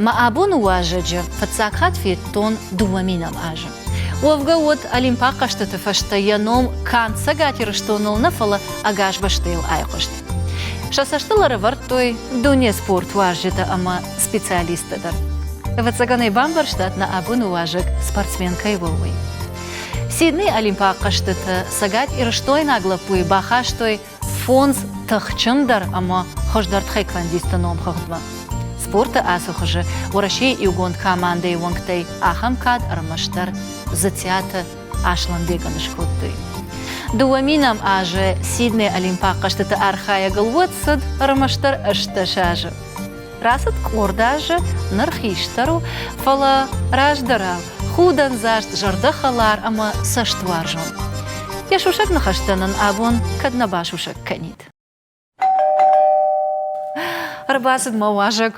Мӕ абоны уазӕджы фыццаг хатт федтон дыууӕ минӕм азы. Уӕвгӕ уӕд Олимпаг хъӕзтыты фӕстӕ йӕ ном канд Цӕгат Ирыстоныл нӕ, фӕлӕ ӕгас бӕстӕйыл айхъуыст. Сӕ цӕстыл ӕрӕвӕрдтой дуне спортуарзджытӕ ӕмӕ специалисттӕ дӕр. Ӕвӕццӕгӕн ӕй бамбӕрстат, нӕ абоны уазӕг спортсмен кӕй у, уый. Сиднейы Олимпаг хъӕзтыты Цӕгат Ирыстойнаг лӕппуйы бахастой фондз тыхджындӕр ӕмӕ хуыздӕр тхэквондистты номхыгъдмӕ. Спорты ацы хуызы Уӕрӕсейы иугонд командӕйы уӕнгтӕй ахӕм кад ӕрмӕстдӕр Дзытиаты Аслӕнбегӕн скодтой. Дыууӕ минӕм азы Сиднейы Олимпаг хъӕзтыты архайӕгыл уӕд цыд ӕрмӕстдӕр 18 азы. Рацыд къорд азы, ныр хистӕр у, фӕлӕ раздӕрау худӕндзаст, зӕрдӕхӕлар ӕмӕ цӕстуарзон. Йӕ сусӕг ныхӕстӕ нын абон кӕд нӕ басусӕг кӕнид. Ӕрбацыд мӕ уазӕг.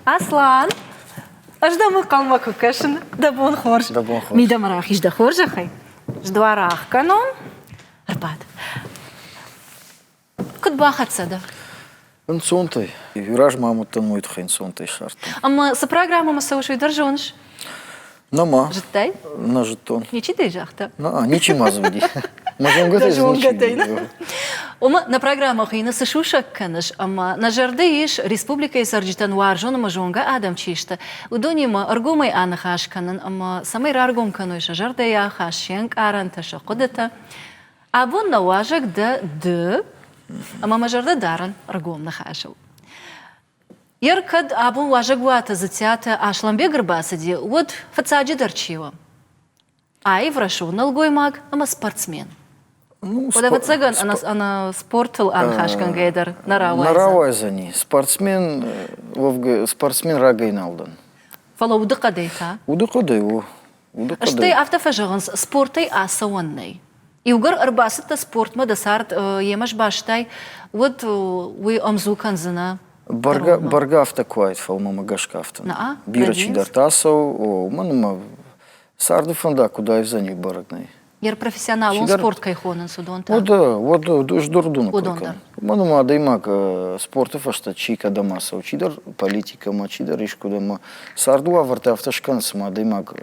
Аслан, ӕз дӕм ӕнхъӕлмӕ куы кӕсын. Дӕ бон хорз. Дӕ бон хорз. Мидӕмӕ рахиз дӕ хорзӕхӕй. Сдуар ӕхгӕнон. Ӕрбад. Куыд бахӕццӕ дӕ? Ӕнцонтӕй. Размӕ амыдтӕн уый тыххӕй ӕнцонтӕй ссардтон. Ӕмӕ цы программӕмӕ цӕуыс, уый дӕр зоныс? Нӕма. Зыдтай? Нӕ зыдтон. Ничи дӕ загъта? Нӕ, ничи ма дзы уыди. Мӕ зонгӕтӕй дзы ничи уыди. Ома нӕ программӕ хуыйны цы сусӕг кӕныс ӕмӕ нӕ зӕрды ис республикӕйы цӕрджытӕн уарзон ӕмӕ зонгӕ адӕм чи сты, уыдонимӕ ӕргомӕй аныхас кӕнын ӕмӕ цӕмӕй раргом кӕной сӕ зӕрдӕйы ахаст, се нкъарӕнтӕ, сӕ хъуыдытӕ. Абон нӕ уазӕг дӕ ды, ӕмӕ мӕ зӕрдӕ дарын ӕргом ныхасыл. Ер кӕд абон уазӕгуаты Дзытиаты Аслӕнбег ӕрбацыди, уӕд фыццаджыдӕр чи у? Аив рӕсугъд нӕлгоймаг ӕмӕ спортсмен. Ну, Уӕдӕ ӕвӕццӕгӕн ӕнӕ спортыл аныхасгӕнгӕйӕ дӕр нӕ рауайдзӕн. Нӕ рауайдзӕни. Спортсмен, уӕвгӕ, спортсмен рагӕй нал дӕн. Фӕлӕ удыхъӕдӕй та? Удыхъӕдӕй у. Стӕй афтӕ фӕзӕгъынц, спортӕй ацӕуӕн нӕй. Иугӕр ӕрбацыдтӕ спортмӕ, дӕ цард йемӕ сбастай, уӕд уый ӕмдзу кӕндзынӕ. Бӕргӕ, бӕргӕ афтӕ куы уаид, фӕлӕ мӕмӕ гӕсгӕ афтӕ. Бирӕ чидӕртӕ ацӕуы, уымӕн ӕмӕ царды фӕндаг куыд аивдзӕни, бӕрӕг нӕй. Йе профессионалон спорт кӕй хонынц, уыдон та? Уӕдӕ, уӕдӕ, ӕз дӕр уыдоны кой кӕнын. Уымӕн ӕмӕ адӕймаг спорты фӕстӕ чи кӕдӕм ацӕуы, чидӕр политикӕмӕ, чидӕр искуыдӕм. Царды уавӕртӕ афтӕ скӕны, цыма адӕймаг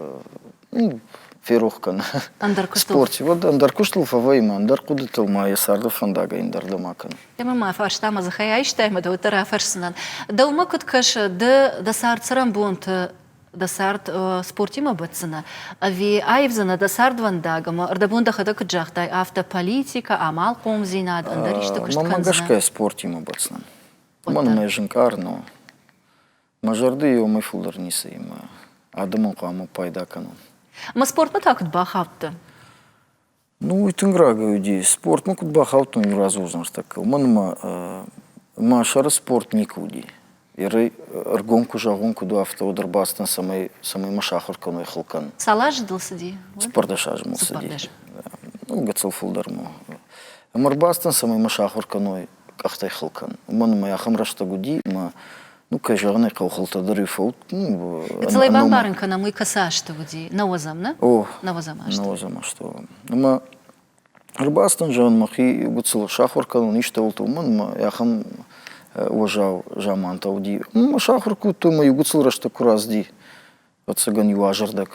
ферох кӕны. Ӕндӕр куыстыл. Спорт, уӕд ӕндӕр куыстыл фӕвӕййы ма, ӕндӕр хъуыдытыл ма йӕ царды фӕндагӕй ӕндӕрдӕм акӕны. Ӕмӕ мӕ фарста мӕ дзыхӕй айстай, ӕмӕ дӕ уӕддӕр афӕрсдзынӕн. Дӕумӕ куыд кӕсы, ды дӕ цард-цӕрӕнбонты дӕ цард спортимӕ бӕтдзынӕ ӕви аивдзынӕ дӕ цардвӕндаг ӕмӕ ӕрдӕбон дӕхӕдӕг куыд загътай, афтӕ политикӕ, амалхъомдзинад, ӕндӕр исты куыст Мӕнмӕ кӕндзынӕ? гӕсгӕ спортимӕ бӕтдзынӕн. Уымӕн ӕмӕ зынкъар нӕу. Мӕ зӕрды уымӕй фылдӕр ницы и мӕ адӕмӕн хъуамӕ пайда кӕнон. Ӕмӕ спортмӕ та куыд бахаудтӕ? Ну, уый тынг рагӕй уыди. Спортмӕ куыд бахаудтон, уый радзурдзӕн ныртӕккӕ. Уымӕн ӕмӕ мӕ сӕры спорт никуы уыди. Ӕргом куы зӕгъон, куыд у, афтӕ уӕд ӕрбацыдтӕн, цӕмӕй, цӕмӕй мӕ сахуыр кӕной хыл кӕнын. Цал азы дыл цыди? 14 азы мыл цыди. Ну, гыццыл фылдӕр ма. Ӕмӕ ӕрбацыдтӕн, цӕмӕй мӕ сахуыр кӕной къӕхтӕй хыл кӕнын. Уымӕн ӕмӕ ахӕм рӕстӕг уыди, ӕмӕ ну, кӕй зӕгъын ӕй хъӕуы, хылтӕ дӕр-иу фӕуд. Ну, Гыццылӕй бамбарын кӕнӕм, уый кӕцы азты уыди? Нӕуӕдзӕм, нӕ? О, Нӕуӕдзӕм азты. Нӕуӕдзӕм азты. Ӕмӕ ӕрбацыдтӕн, зӕгъын, мӕхи гыццыл сахуыр кӕнон истӕуылты, уымӕн ӕмӕ ахӕм уӕззау замантӕ уыди. Мӕ сахуыр кодтой, мӕ иу гыццыл рӕстӕг куы рацыди, ӕвӕццӕгӕн, иу азӕрдӕг.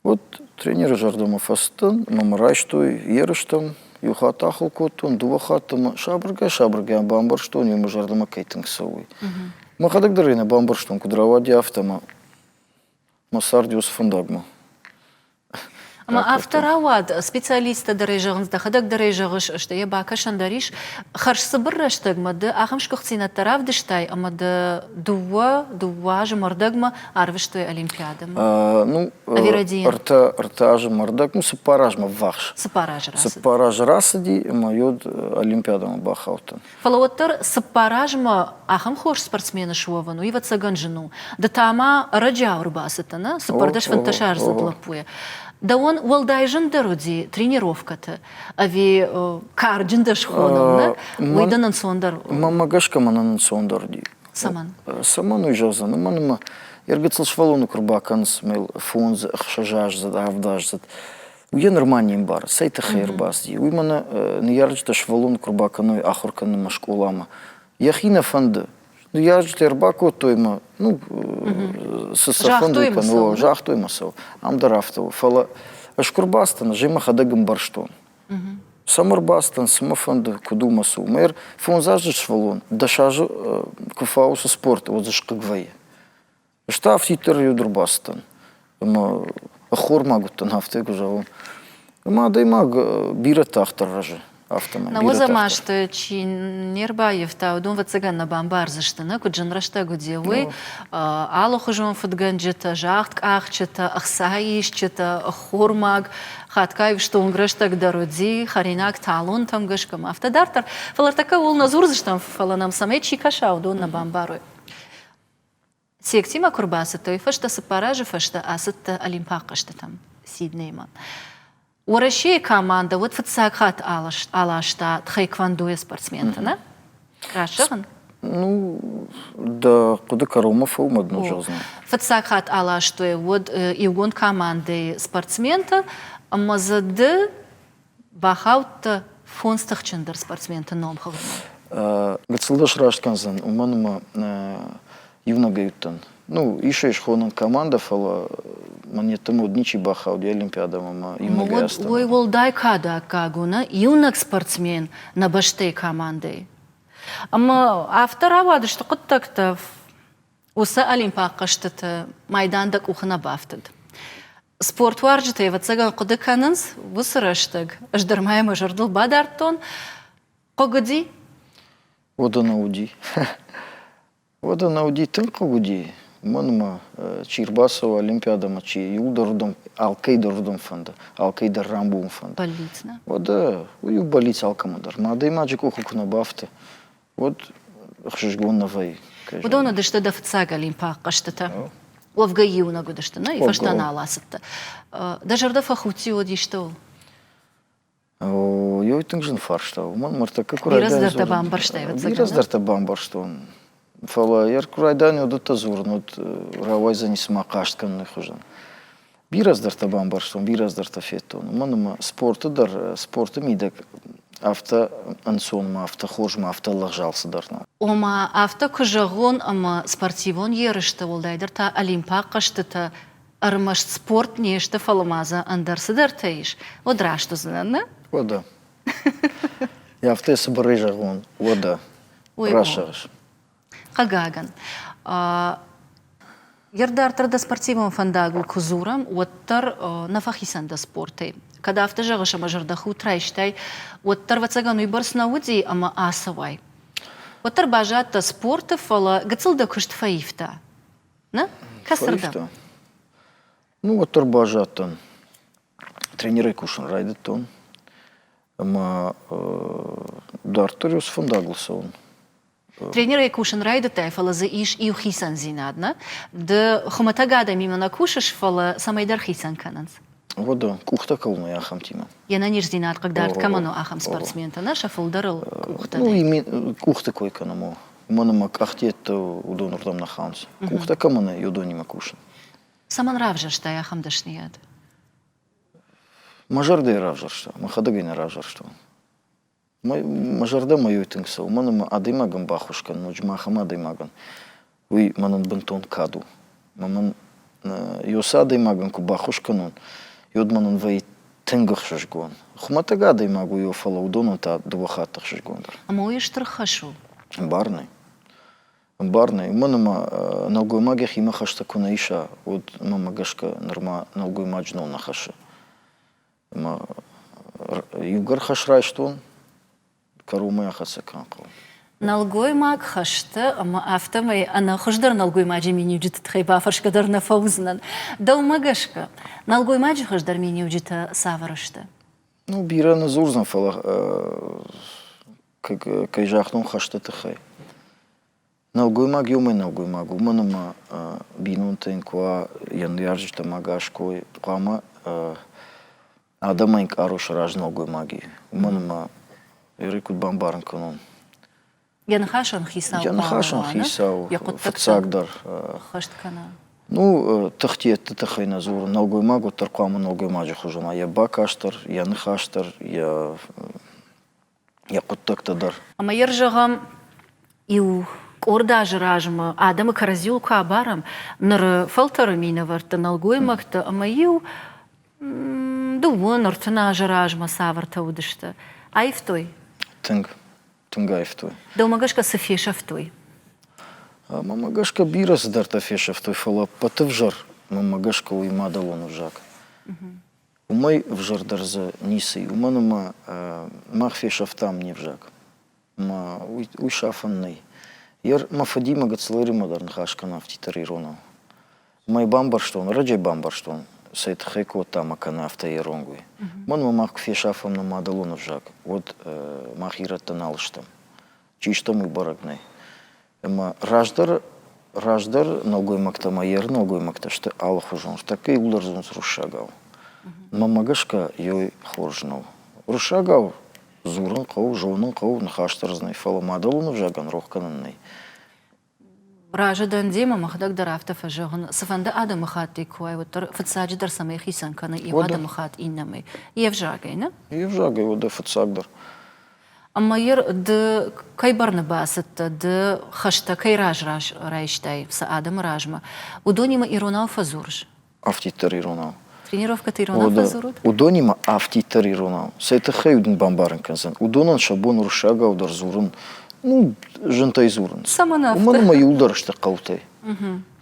Уӕд тренеры зӕрдӕмӕ фӕцыдтӕн ӕмӕ мӕ райстой ерыстӕм. Иу хатт ахуыр кодтон, дыууӕ хатты ӕмӕ сабыргай-сабыргай бамбӕрстон, йе мӕ зӕрдӕмӕ кӕй тынг цӕуы, уый. Мӕхӕдӕг дӕр ӕй нӕ бамбӕрстон, куыд рауади, афтӕ ӕмӕ мӕ цард уыцы фӕндагмӕ. Ӕмӕ афтӕ рауад, специалисттӕ дӕр ӕй зӕгъынц, дӕхӕдӕг дӕр ӕй зӕгъыс, стӕй йӕ бакӕсӕн дӕр ис. Хӕрз цыбыр рӕстӕгмӕ ды ахӕм сгуыхтдзинӕдтӕ равдыстай ӕмӕ дӕ дыууӕ, дыууӕ азы мӕрдӕгмӕ арвыстой Олимпиадӕмӕ? Ну, ӕртӕ, ӕртӕ азы мӕрдӕг, ну, цыппар азмӕ ввахс. Цыппар азы рацыд. Цыппар азы рацыди, ӕмӕ йод Олимпиадӕмӕ бахаудтӕн. Фӕлӕ уӕддӕр цыппар азмӕ ахӕм хорз спортсмен суӕвын, уый ӕвӕццӕгӕн зын у. Ды та ма ӕрӕджиау ӕрбацыдтӕ, нӕ? Цыппӕрдӕс фынддӕсаздзыд лӕппуйӕ. Дӕуӕн уӕлдай зындӕр уыди тренировкӕты ӕви карджын дӕ схонӕм, нӕ? Уый дын ӕнцондӕр Мӕнмӕ гӕсгӕ мӕнӕн ӕнцондӕр уыди. Цӕмӕн? Цӕмӕн уый зӕгъдзӕн? Уымӕн ӕмӕ йе ргыцыл сывӕллоны куы рбакӕнынц мӕ фондз, ӕхсӕзаздзыд, авдаздзыд, уый йӕ нырма не мбары, цӕй тыххӕй ӕрбацыди. Уый мӕнӕ ныййарджытӕ сывӕллоны куы рбакӕной ахуыр кӕнынмӕ скъоламӕ, йӕхи нӕ фӕнды. Ныййарджытӕ ӕрбакодтой мӕ, ну, цы сӕ фӕнды кӕн, загътой мӕ цӕуы. Ам дӕр афтӕ у. Фӕлӕ ӕз куы рбацыдтӕн, ӕз ӕй мӕхӕдӕг ӕмбӕрстон. Цӕмӕ ӕрбацыдтӕн, цы мӕ фӕнды, куыд у мӕ цы у. Мӕ фондзазы сывӕллон 10 азы куы фӕуы цы спорт, уӕд дзы схъыг вӕййы. Ӕз та афтиддӕр иу ӕрбацыдтӕн. Ӕмӕ ӕххормаг уыдтӕн, афтӕ куы зӕгъон. Ӕмӕ адӕймаг бирӕ тагъддӕр рӕзы, афтӕмӕй. Нӕуӕдзӕм азты чи не рбаййӕфта, уыдон, ӕвӕццӕгӕн, нӕ бамбардзысты, нӕ, куыд зын рӕстӕг уыди, уый. Алыхуызон фыдгӕнджытӕ, загъдкъахджытӕ, ӕхцаисджытӕ, ӕххормаг, хатгай стонг рӕстӕг дӕр уыди, хӕринаг талонтӕм гӕсгӕ ма афтӕ дарддӕр. Фӕлӕ ӕртӕккӕ ууыл нӕ дзурдзыстӕм, фӕлӕ нӕм цӕмӕй чи кӕса, уыдон нӕ бамбарой. Секцимӕ куы рбацыдтӕ, уый фӕстӕ 4 азы фӕстӕ ацыдтӕ Олимпаг хъӕзтытӕм Сиднеймӕ. Уӕрӕсейы командӕ уӕд фыццаг хатт аласта тхэквондойы спортсменты, нӕ? Раст зӕгъын? Ну, дӕ хъуыды кӕронмӕ фӕуымӕд нӕ зӕгъдзынӕн. Фыццаг хатт аластой уӕд иугонд командӕйы спортсментӕ, ӕмӕ дзы ды бахаудтӕ фондз тыхджындӕр спортсменты номхыгъдмӕ. Гыццыл дӕ сраст кӕндзӕн, уымӕн ӕмӕ иунӕгӕй уыдтӕн. Ну, ис ӕй схонӕн командӕ, фӕлӕ мӕн йеддӕмӕ уӕд ничи бахауди Олимпиадӕмӕ ӕмӕ иунӕгӕй ацыдтӕн. Уый уӕлдай кады аккаг у, нӕ иунӕг спортсмен нӕ бӕстӕйы командӕйы. Ӕмӕ афтӕ рауадысты хъуыддӕгтӕ, Уыцы Олимпаг хъӕзтыты майдан дӕ къухы нӕ бафтыд. Спортуарзджытӕ, ӕвӕццӕгӕн, хъуыды кӕнынц уыцы рӕстӕг. Ӕз дӕр ма йӕ мӕ зӕрдыл бадардтон. Хъыг уыди? Уӕдӕ нӕ уыди. Уӕдӕ нӕ уыди, тынг хъыг уыди. Уымӕн ӕмӕ чи рбацӕуы Олимпиадӕмӕ, чи иуылдӕр уыдон, алкӕй дӕр уыдон фӕнды, алкӕй дӕр рамбулын фӕнды. Бӕллиц, нӕ? Уӕдӕ уый у бӕллиц алкӕмӕн дӕр. Мӕ адӕймаджы къухы куы нӕ бафты, уӕд ӕхсызгон нӕ вӕййы. Уыдон уыдысты дӕ фыццаг олимпаг хъӕзтытӕ. Уӕвгӕ иунӕг уыдысты, нӕ? Фӕстӕ нал ацыдтӕ. Дӕ зӕрдӕ фӕхудти уӕд истӕуыл? Ой, тынг зын фарста. Уымӕн ныртӕккӕ куы райдайын Бирӕ бамбӕрстай, ӕвӕццӕгӕн. Бирӕ цыдӕртӕ бамбӕрстон. Фӕлӕ йӕ куы райдайын уыдӕттӕ дзурын, уӕд рауайдзӕни цыма хъаст кӕныны хуызӕн. Бирӕ цыдӕртӕ бамбӕрстон, бирӕ цыдӕртӕ федтон. Уымӕн ӕмӕ спорты дӕр, спорты мидӕг афтӕ ӕнцон ма, афтӕ хорз ма, афтӕ лӕгъз алцыдӕр нӕу. Ома, афтӕ куы зӕгъон, ӕмӕ спортивон ерысты, уӕлдайдӕр та олимпаг хъӕзтытӕ ӕрмӕст спорт не сты, фӕлӕ ма дзы ӕндӕр цыдӕртӕ ис, уӕд раст уыдзынӕн, нӕ? Уӕдӕ. Афтӕ цыбырӕй зӕгъон, уӕдӕ. Раст зӕгъыс. Хъыгагӕн, Ер дарддӕр дӕ спортивон фӕндагыл куы дзурӕм, уӕддӕр нӕ фӕхицӕн дӕ спортӕй. Кӕд афтӕ зӕгъыс ӕмӕ зӕрдӕхудт райстай, уӕддӕр, ӕвӕццӕгӕн, уыйбӕрц нӕ уыди ӕмӕ ацӕуай. Уӕддӕр баззадтӕ спорты, фӕлӕ гыццыл дӕ куыст фӕивта. Нӕ? Кӕцырдӕм? Ну, уӕддӕр баззадтӕн. Тренерӕй кусын райдыдтон. Ӕмӕ дарддӕр уыцы фӕндагыл цӕуын. Тренерӕй кусын райдыдтай, фӕлӕ дзы ис иу хицӕндзинад, нӕ? Ды хуымӕтӕг адӕмимӕ нӕ кусыс, фӕлӕ цӕмӕйдӕр хицӕн кӕнынц. Уӕдӕ, къухтӕ кӕуыл нӕй, ахӕмтимӕ. Йе нӕниздзинад хъыгдард кӕмӕн у, ахӕм спортсментӕ, нӕ? Сӕ фылдӕрыл къухтӕ нӕй. Ну, къухты кой кӕнӕм, о. Уымӕн ӕмӕ къӕхтӕ уыдонырдӕм нӕ хауынц. Къухтӕ кӕмӕн нӕй, уыдонимӕ кусын. Цӕмӕн равзӕрстай ахӕм дӕсныйад? Мӕ зӕрдӕ йӕ равзӕрста, мӕхӕдӕг ӕй нӕ равзӕрстон. Мӕ зӕрдӕмӕ иу тынг цӕуы, уымӕн ӕмӕ адӕймагӕн баххуыс кӕнын, ноджы ма ахӕм адӕймагӕн, уый мӕнӕн бынтон кад у. Мӕ мӕн уыцы адӕймагӕн куы баххуыс кӕнон, уӕд мӕнӕн вӕййы тынг ӕхсызгон. Хуымӕтӕг адӕймаг уый у, фӕлӕ уыдонӕн та дыууӕ хатты ӕхсызгондӕр. Ӕмӕ уый стыр хӕс у. Ӕмбарын ӕй. Ӕмбарын ӕй, уымӕн ӕмӕ нӕлгоймаг йӕхимӕ хӕстӕ куы нӕ иса, уӕд мӕнмӕ гӕсгӕ нырма нӕлгоймаджы ном нӕ хӕссы. Ӕмӕ иугӕр хӕс райстон, кӕронмӕ ахӕццӕ кӕнын хъӕуы. Нӕлгоймаг хӕсты ӕмӕ афтӕмӕй ӕнӕ хуыздӕр нӕлгоймаджы миниуджыты тыххӕй бафӕрсгӕ дӕр нӕ фӕуыдзынӕн. Дӕумӕ гӕсгӕ, нӕлгоймаджы хуыздӕр миниуджытӕ цавӕр сты? Ну, бирӕ нӕ дзурдзӕн, фӕлӕ кӕй загътон хӕсты тыххӕй. Нӕлгоймаг иумӕ нӕлгоймаг, уымӕн ӕмӕ бинонтӕн куы уа, йӕ ныййарджытӕ ма гас куы уой, хъуамӕ адӕмӕн къару сырӕзт нӕлгоймаги. Уымӕн ӕмӕ ӕри куыд бамбарын кӕнон. Йӕ ныхасӕн хицау Йӕ ныхасӕн хицау, йӕ хъуыддӕгтӕ фыццагдӕр. ӕххӕст кӕна. Ну, тыхтиӕтты тыххӕй нӕ дзурын. Нӕлгоймаг уӕддӕр хъуамӕ нӕлгоймаджы хуызӕн уа. Йӕ бакаст дӕр, йӕ ныхас дӕр, йӕ йӕ хъуыддӕгтӕ дӕр. Ӕмӕ йӕ зӕгъӕм, иу Къорд азы размӕ адӕмы кӕрӕдзиуыл куы абарӕм, ныры фӕлтӕры минӕвӕртты, нӕлгоймӕгты ӕмӕ-иу дыууын, ӕртын азы размӕ цавӕртӕ уыдысты, аивтой? Тынг, тынг аивтой. Дӕумӕ гӕсгӕ цы фесӕфтой? Мӕнмӕ гӕсгӕ бирӕ цыдӕртӕ фесӕфтой, фӕлӕ ӕппӕты ӕвзӕр, мӕнмӕ гӕсгӕ, уый мадӕлон ӕвзаг. Уымӕй ӕвзӕрдӕр дзы ницы и, уымӕн ӕмӕ мах фесӕфтам не взаг. Ӕмӕ уый сафӕн нӕй. Ер мӕ фыдимӕ гыццылӕримӕ дӕр ныхас кӕны афтиддӕр иронау. Мӕ бамбӕрстон, ӕрӕджы бамбӕрстон, цӕй тыххӕй кодта ӕмӕ кӕны афтӕ иронг уый. Мӕнмӕ мах куы фесафӕм нӕ мадӕлон ӕвзаг, уӕд мах ирӕттӕ нал стӕм. Чи стӕм, уый бӕрӕг нӕй. Ӕмӕ раздӕр, раздӕр нӕлгоймӕгтӕ ӕмӕ йе рнӕлгоймӕгтӕ сты алыхуызон, тӕккӕ иууылдӕр дзурынц руссагау. Мӕнмӕ гӕсгӕ, ёй хорз нӕу. Уырыссагау дзурын хъӕуы, зонын хъӕуы, ныхас дӕр дзы нӕй, фӕлӕ мадӕлон ӕвзагӕн рох кӕнӕн нӕй. Разы дӕн демӕ, мӕхӕдӕг дӕр афтӕ фӕзӕгъын, цыфӕнды адӕмыхаттӕй куы уай, уӕддӕр фыццаджыдӕр цӕмӕй хицӕн кӕны иу адӕмыхатт иннӕмӕй? Йе взагӕй, нӕ? Йе взагӕй, уӕдӕ фыццагдӕр. Ӕмӕ йыр ды кӕй бӕрны бацыдтӕ, ды хӕстӕ кӕй раз райстай цы адӕмы размӕ, уыдонимӕ иронау фӕдзурыс? Афтиддӕр иронау. Тренировкӕты иронау фӕдзурут? Уыдонимӕ афтиддӕр иронау. Цӕй тыххӕй уыдон бамбарын кӕндзӕн? Уыдонӕн сӕ бон уырыссагау дӕр дзурын, ну, зынтӕй дзурынц. Цӕмӕн афтӕ? Уымӕн ӕмӕ иуылдӕр сты хъӕутӕй.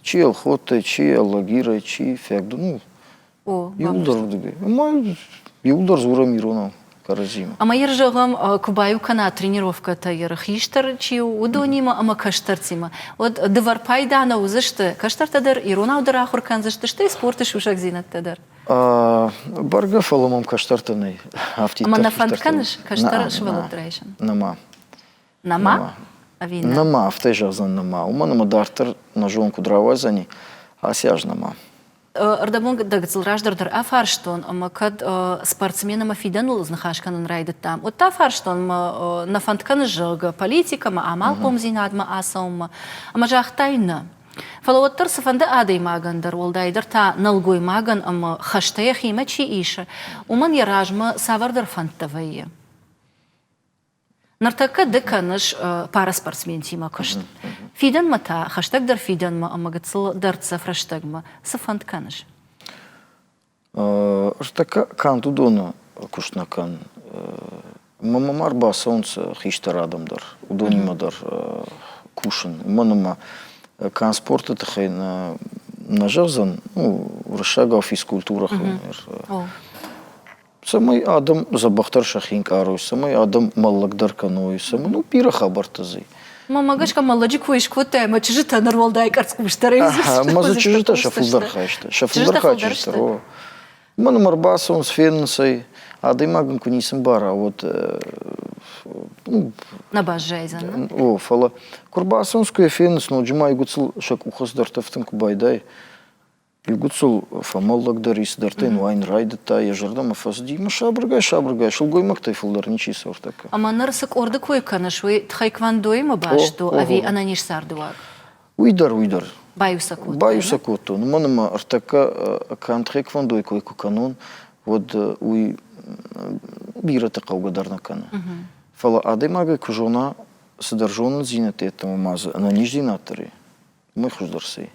Чи Елхоттӕй, чи Алагирӕй, чи Фӕгды, ну, Иуылдӕр уырдыгӕй. Ӕмӕ иуылдӕр дзурӕм иронау кӕрӕдзимӕ. Ӕмӕ йыр зӕгъӕм, куы баиу кӕна тренировкӕтӕ йыр хистӕр чи у, уыдонимӕ ӕмӕ кӕстӕртимӕ, уӕд дывӕр пайда нӕ уыдзысты, кӕстӕртӕ дӕр иронау дӕр ахуыр кӕндзысты, стӕй спорты сусӕгдзинӕдтӕ дӕр. Бӕргӕ, фӕлӕ мӕм кӕстӕртӕ нӕй. Ӕмӕ нӕ фӕнд кӕныс кӕстӕр сывӕллӕтты райсын? Нӕма. Нӕма? Ӕви нӕ? Нӕма, афтӕ зӕгъдзӕн нӕма. Уымӕн ӕмӕ дарддӕр нӕ зон куыд рауайдзӕни, ацы аз нӕма. Ӕрдӕбон дӕ гыццыл раздӕр дӕр афарстон, ӕмӕ кӕд спортсмен ӕмӕ фидӕныл ныхас кӕнын райдыдтам, уӕд та фарстон, нӕ фӕнд кӕныс, зӕгъгӕ, политикӕмӕ, амалхъомдзинадмӕ ацӕуынмӕ. Ӕмӕ загътай нӕ. Фӕлӕ уӕддӕр цыфӕнды адӕймагӕн дӕр, уӕлдайдӕр та нӕлгоймагӕн ӕмӕ хӕстӕ йӕхимӕ чи исы, уымӕн йӕ размӕ цавӕрдӕр фӕндтӕ вӕййы. Ныртӕккӕ ды кӕныс параспортсментимӕ куыст. Фидӕнмӕ та, хӕстӕгдӕр фидӕнмӕ ӕмӕ гыццыл дӕрддзӕф рӕстӕгмӕ цы фӕнд кӕныс? Ныртӕккӕ канд уыдоны куыст нӕ кӕнын. Мӕнмӕ ма ӕрбацӕуынц хистӕр адӕм дӕр, уыдонимӕ дӕр кусын. Уымӕн ӕмӕ канд спорты тыххӕй нӕ зӕгъдзӕн, ну, уырыссагау физкультура хуыйны. Цӕмӕй адӕм дзӕбӕхдӕр сӕхи ӕнкъарой, цӕмӕй адӕм мӕллӕгдӕр кӕной, цӕмӕй ну бирӕ хабӕрттӕ дзы. Мӕнмӕ гӕсгӕ мӕллӕджы кой скодтай ӕмӕ чызджытӕ ныр уӕлдай къӕрцхъусдӕрӕй Ӕмӕ дзы чызджытӕ сӕ фылдӕр хай сты. Сӕ фылдӕр хай чызджытӕ. Уымӕн ӕмӕ ӕрбацӕуынц, фенынц ӕй. Адӕймаг ын куы ницы мбара, уӕд ну, нӕ баззайдзӕн. О, фӕлӕ куы рбацӕуынц, куы йӕ фенынц, ноджы ма иу сӕ къухы цыдӕртӕ ӕфтын куы байдайы, Иугуыцыл фӕмӕллӕгдӕр и цыдӕртӕ йын уайын райдыдта, йӕ зӕрдӕмӕ фӕцыди ӕмӕ сабыргай-сабыргай сылгоймӕгтӕй фылдӕр ничи сортӕккӕ. Ӕмӕ ныр цы къорды кой кӕныс, уый тхэквондоимӕ баст у ӕви ӕнӕниз цардыуаг? Уый дӕр, уый дӕр. Баиу сӕ кодтой? Баиу сӕ кодтон. Уымӕн ӕмӕ ӕртӕккӕ канд тхэквондойы кой куы кӕнон, уӕд уый бирӕты хъӕугӕ дӕр нӕ кӕны. Фӕлӕ адӕймагӕй куы зона цыдӕр зонындзинӕдтӕ йеддӕмӕ ма дзы ӕнӕниздзинад дӕр и, уымӕй хуыздӕр цы и.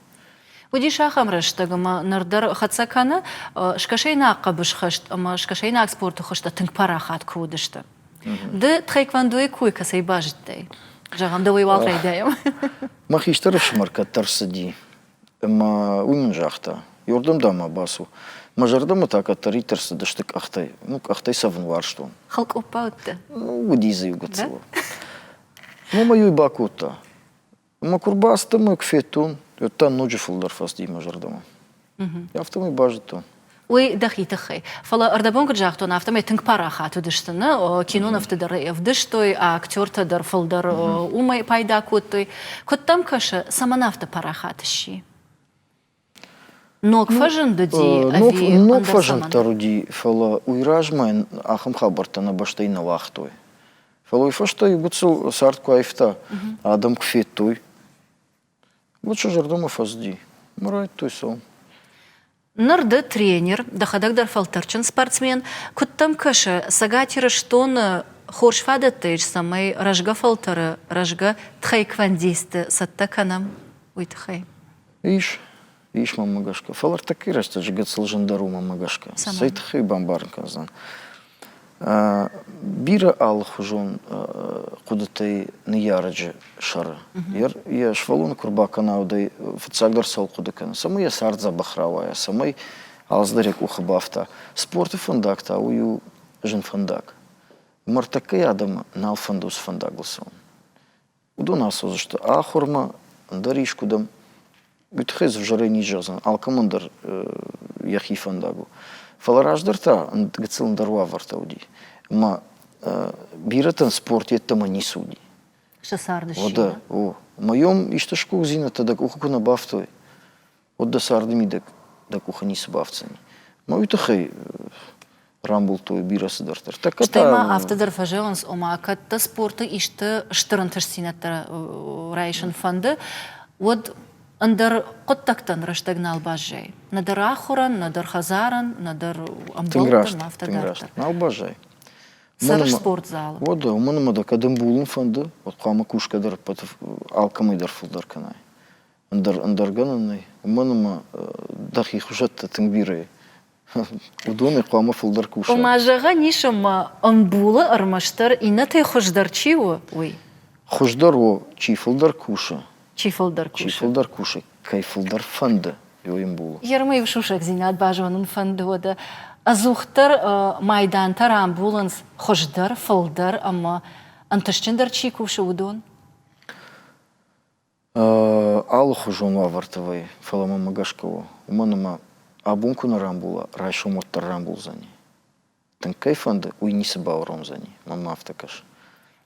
Уыдис ахӕм рӕстӕг, ӕмӕ ныр дӕр хӕццӕ кӕны, скӕсӕйнаг хъӕбысхӕст ӕмӕ скӕсӕйнаг спорты хуызтӕ тынг парахат куы уыдысты. Ды тхэквондойы кой кӕцӕй базыдтай? Зӕгъӕм, дӕуӕй уал райдайӕм. Мӕ хистӕр ӕфсымӕр кӕддӕр цыди, ӕмӕ уый мын загъта, Иордӕм дӕм ма бацу. Мӕ зӕрдӕмӕ та кӕддӕриддӕр цыдысты къӕхтӕй. Ну, къӕхтӕй цӕвын уарзтон. Хӕлкъоппа уыдтӕ? Ну, уыди дзы иу гыццыл. Ну, мӕ уый бакодта. Ӕмӕ куы рбацыдтӕн ӕмӕ куы федтон, уӕд та ноджы фылдӕр фӕцыди мӕ зӕрдӕмӕ. Афтӕмӕй базыдтон. Уый дӕхи тыххӕй. Фӕлӕ ӕрдӕбон куыд загътон, афтӕмӕй тынг парахат уыдысты, нӕ кинонывты дӕр ӕвдыстой, актертӕ дӕр фылдӕр уымӕй пайда кодтой. Куыд дӕм кӕсы, цӕмӕн афтӕ парахат сси? Ног фӕзынд уыди ӕви Ног фӕзынд дӕр уыди, фӕлӕ уый размӕ ахӕм хабӕрттӕ нӕ бӕстӕйы нӕ уагътой. Фӕлӕ уый фӕстӕ иу гыццыл цард куы аивта, адӕм куы федтой, уӕд сӕ зӕрдӕмӕ фӕцыди. Ӕмӕ райдыдтой цӕуын. Ныр ды тренер, дӕхӕдӕг дӕр фӕлтӕрдджын спортсмен. Куыд дӕм кӕсы, Цӕгат Ирыстоны хорз фадӕттӕ ис, цӕмӕй рӕзгӕ фӕлтӕры, рӕзгӕ тхэквондистты цӕттӕ кӕнӕм, уый тыххӕй? Ис, ис мӕнмӕ гӕсгӕ. Фӕлӕ ӕртӕккӕйы рӕстӕджы гыццыл зындӕр у мӕнмӕ гӕсгӕ. Цӕй тыххӕй бамбарын кӕндзӕн? Бирӕ алыхуызон хъуыдытӕй ныййарӕджы сӕры. Йӕ сывӕллоны куы рбакӕна, уӕд ӕй фыццагдӕр цӕуыл хъуыды кӕны? Цӕмӕй йӕ цард дзӕбӕх рауайа, цӕмӕй алцыдӕр йӕ къухы бафта. Спорты фӕндаг та уый у зын фӕндаг. Мӕрдтӕггӕй адӕмы нал фӕнды уыцы фӕндагыл цӕуын. Уыдон ацӕудзысты ахуырмӕ, ӕндӕр искуыдӕм. Уый тыххӕй дзы ӕвзӕрӕй ницы зӕгъдзӕн, алкӕмӕн дӕр йӕхи фӕндаг у. Фӕлӕ раздӕр та гыццыл ӕндӕр уавӕртӕ уыди. Ӕмӕ бирӕтӕн спорт йеддӕмӕ ницы уыди. Сӕ царды Уӕдӕ, о. Ӕмӕ йом исты сгуыхдзинӕдтӕ дӕ къухы куы нӕ бафтой, уӕд дӕ царды мидӕг дӕ къухы ницы бафтдзӕни. Мӕ уый тыххӕй рамбылдтой бирӕ цыдӕртӕ. Ӕртӕккӕ Стӕй ма афтӕ дӕр фӕзӕгъынц, ома кӕд дӕ спорты исты стыр ӕнтыстдзинӕдтӕ райсын фӕнды, уӕд ӕндӕр хъуыддӕгтӕн рӕстӕг нал баззайы. Нӕдӕр ахуырӕн, нӕдӕр хӕдзарӕн, нӕдӕр ӕмбӕлттӕн, афтӕ дарддӕр. Нал баззайы. Цӕрыс спортзалы. Уӕдӕ, уымӕн ӕмӕ дӕ кӕд ӕмбулын фӕнды, уӕд хъуамӕ кусгӕ дӕр ӕппӕт алкӕмӕй дӕр фылдӕр кӕнай. Ӕндӕр ӕндӕр гӕнӕн нӕй, уымӕн ӕмӕ дӕхи хуызӕттӕ тынг бирӕ и. Уыдонӕй хъуамӕ фылдӕр кусай. Ома зӕгъӕн ис, ӕмӕ ӕмбулы ӕрмӕстдӕр иннӕтӕй хуыздӕр чи у, уый? Хуыздӕр у, чи фылдӕр кусы. Чи фылдӕр кусы. Чи фылдӕр кусы, кӕй фылдӕр фӕнды, уый ӕмбулы. Ермӕ иу сусӕгдзинад базонын фӕнды уӕдӕ. Ӕдзухдӕр майдантӕ рамбулынц хуыздӕр, фылдӕр ӕмӕ ӕнтыстджындӕр чи кусы, уыдон? Алыхуызон уавӕрты вӕййы, фӕлӕ мӕнмӕ гӕсгӕ у, уымӕн ӕмӕ абон куы нӕ рамбула, райсом уӕддӕр рамбулдзӕни. Тынг кӕй фӕнды, уый ницы бауромдзӕни, мӕнмӕ афтӕ кӕсы.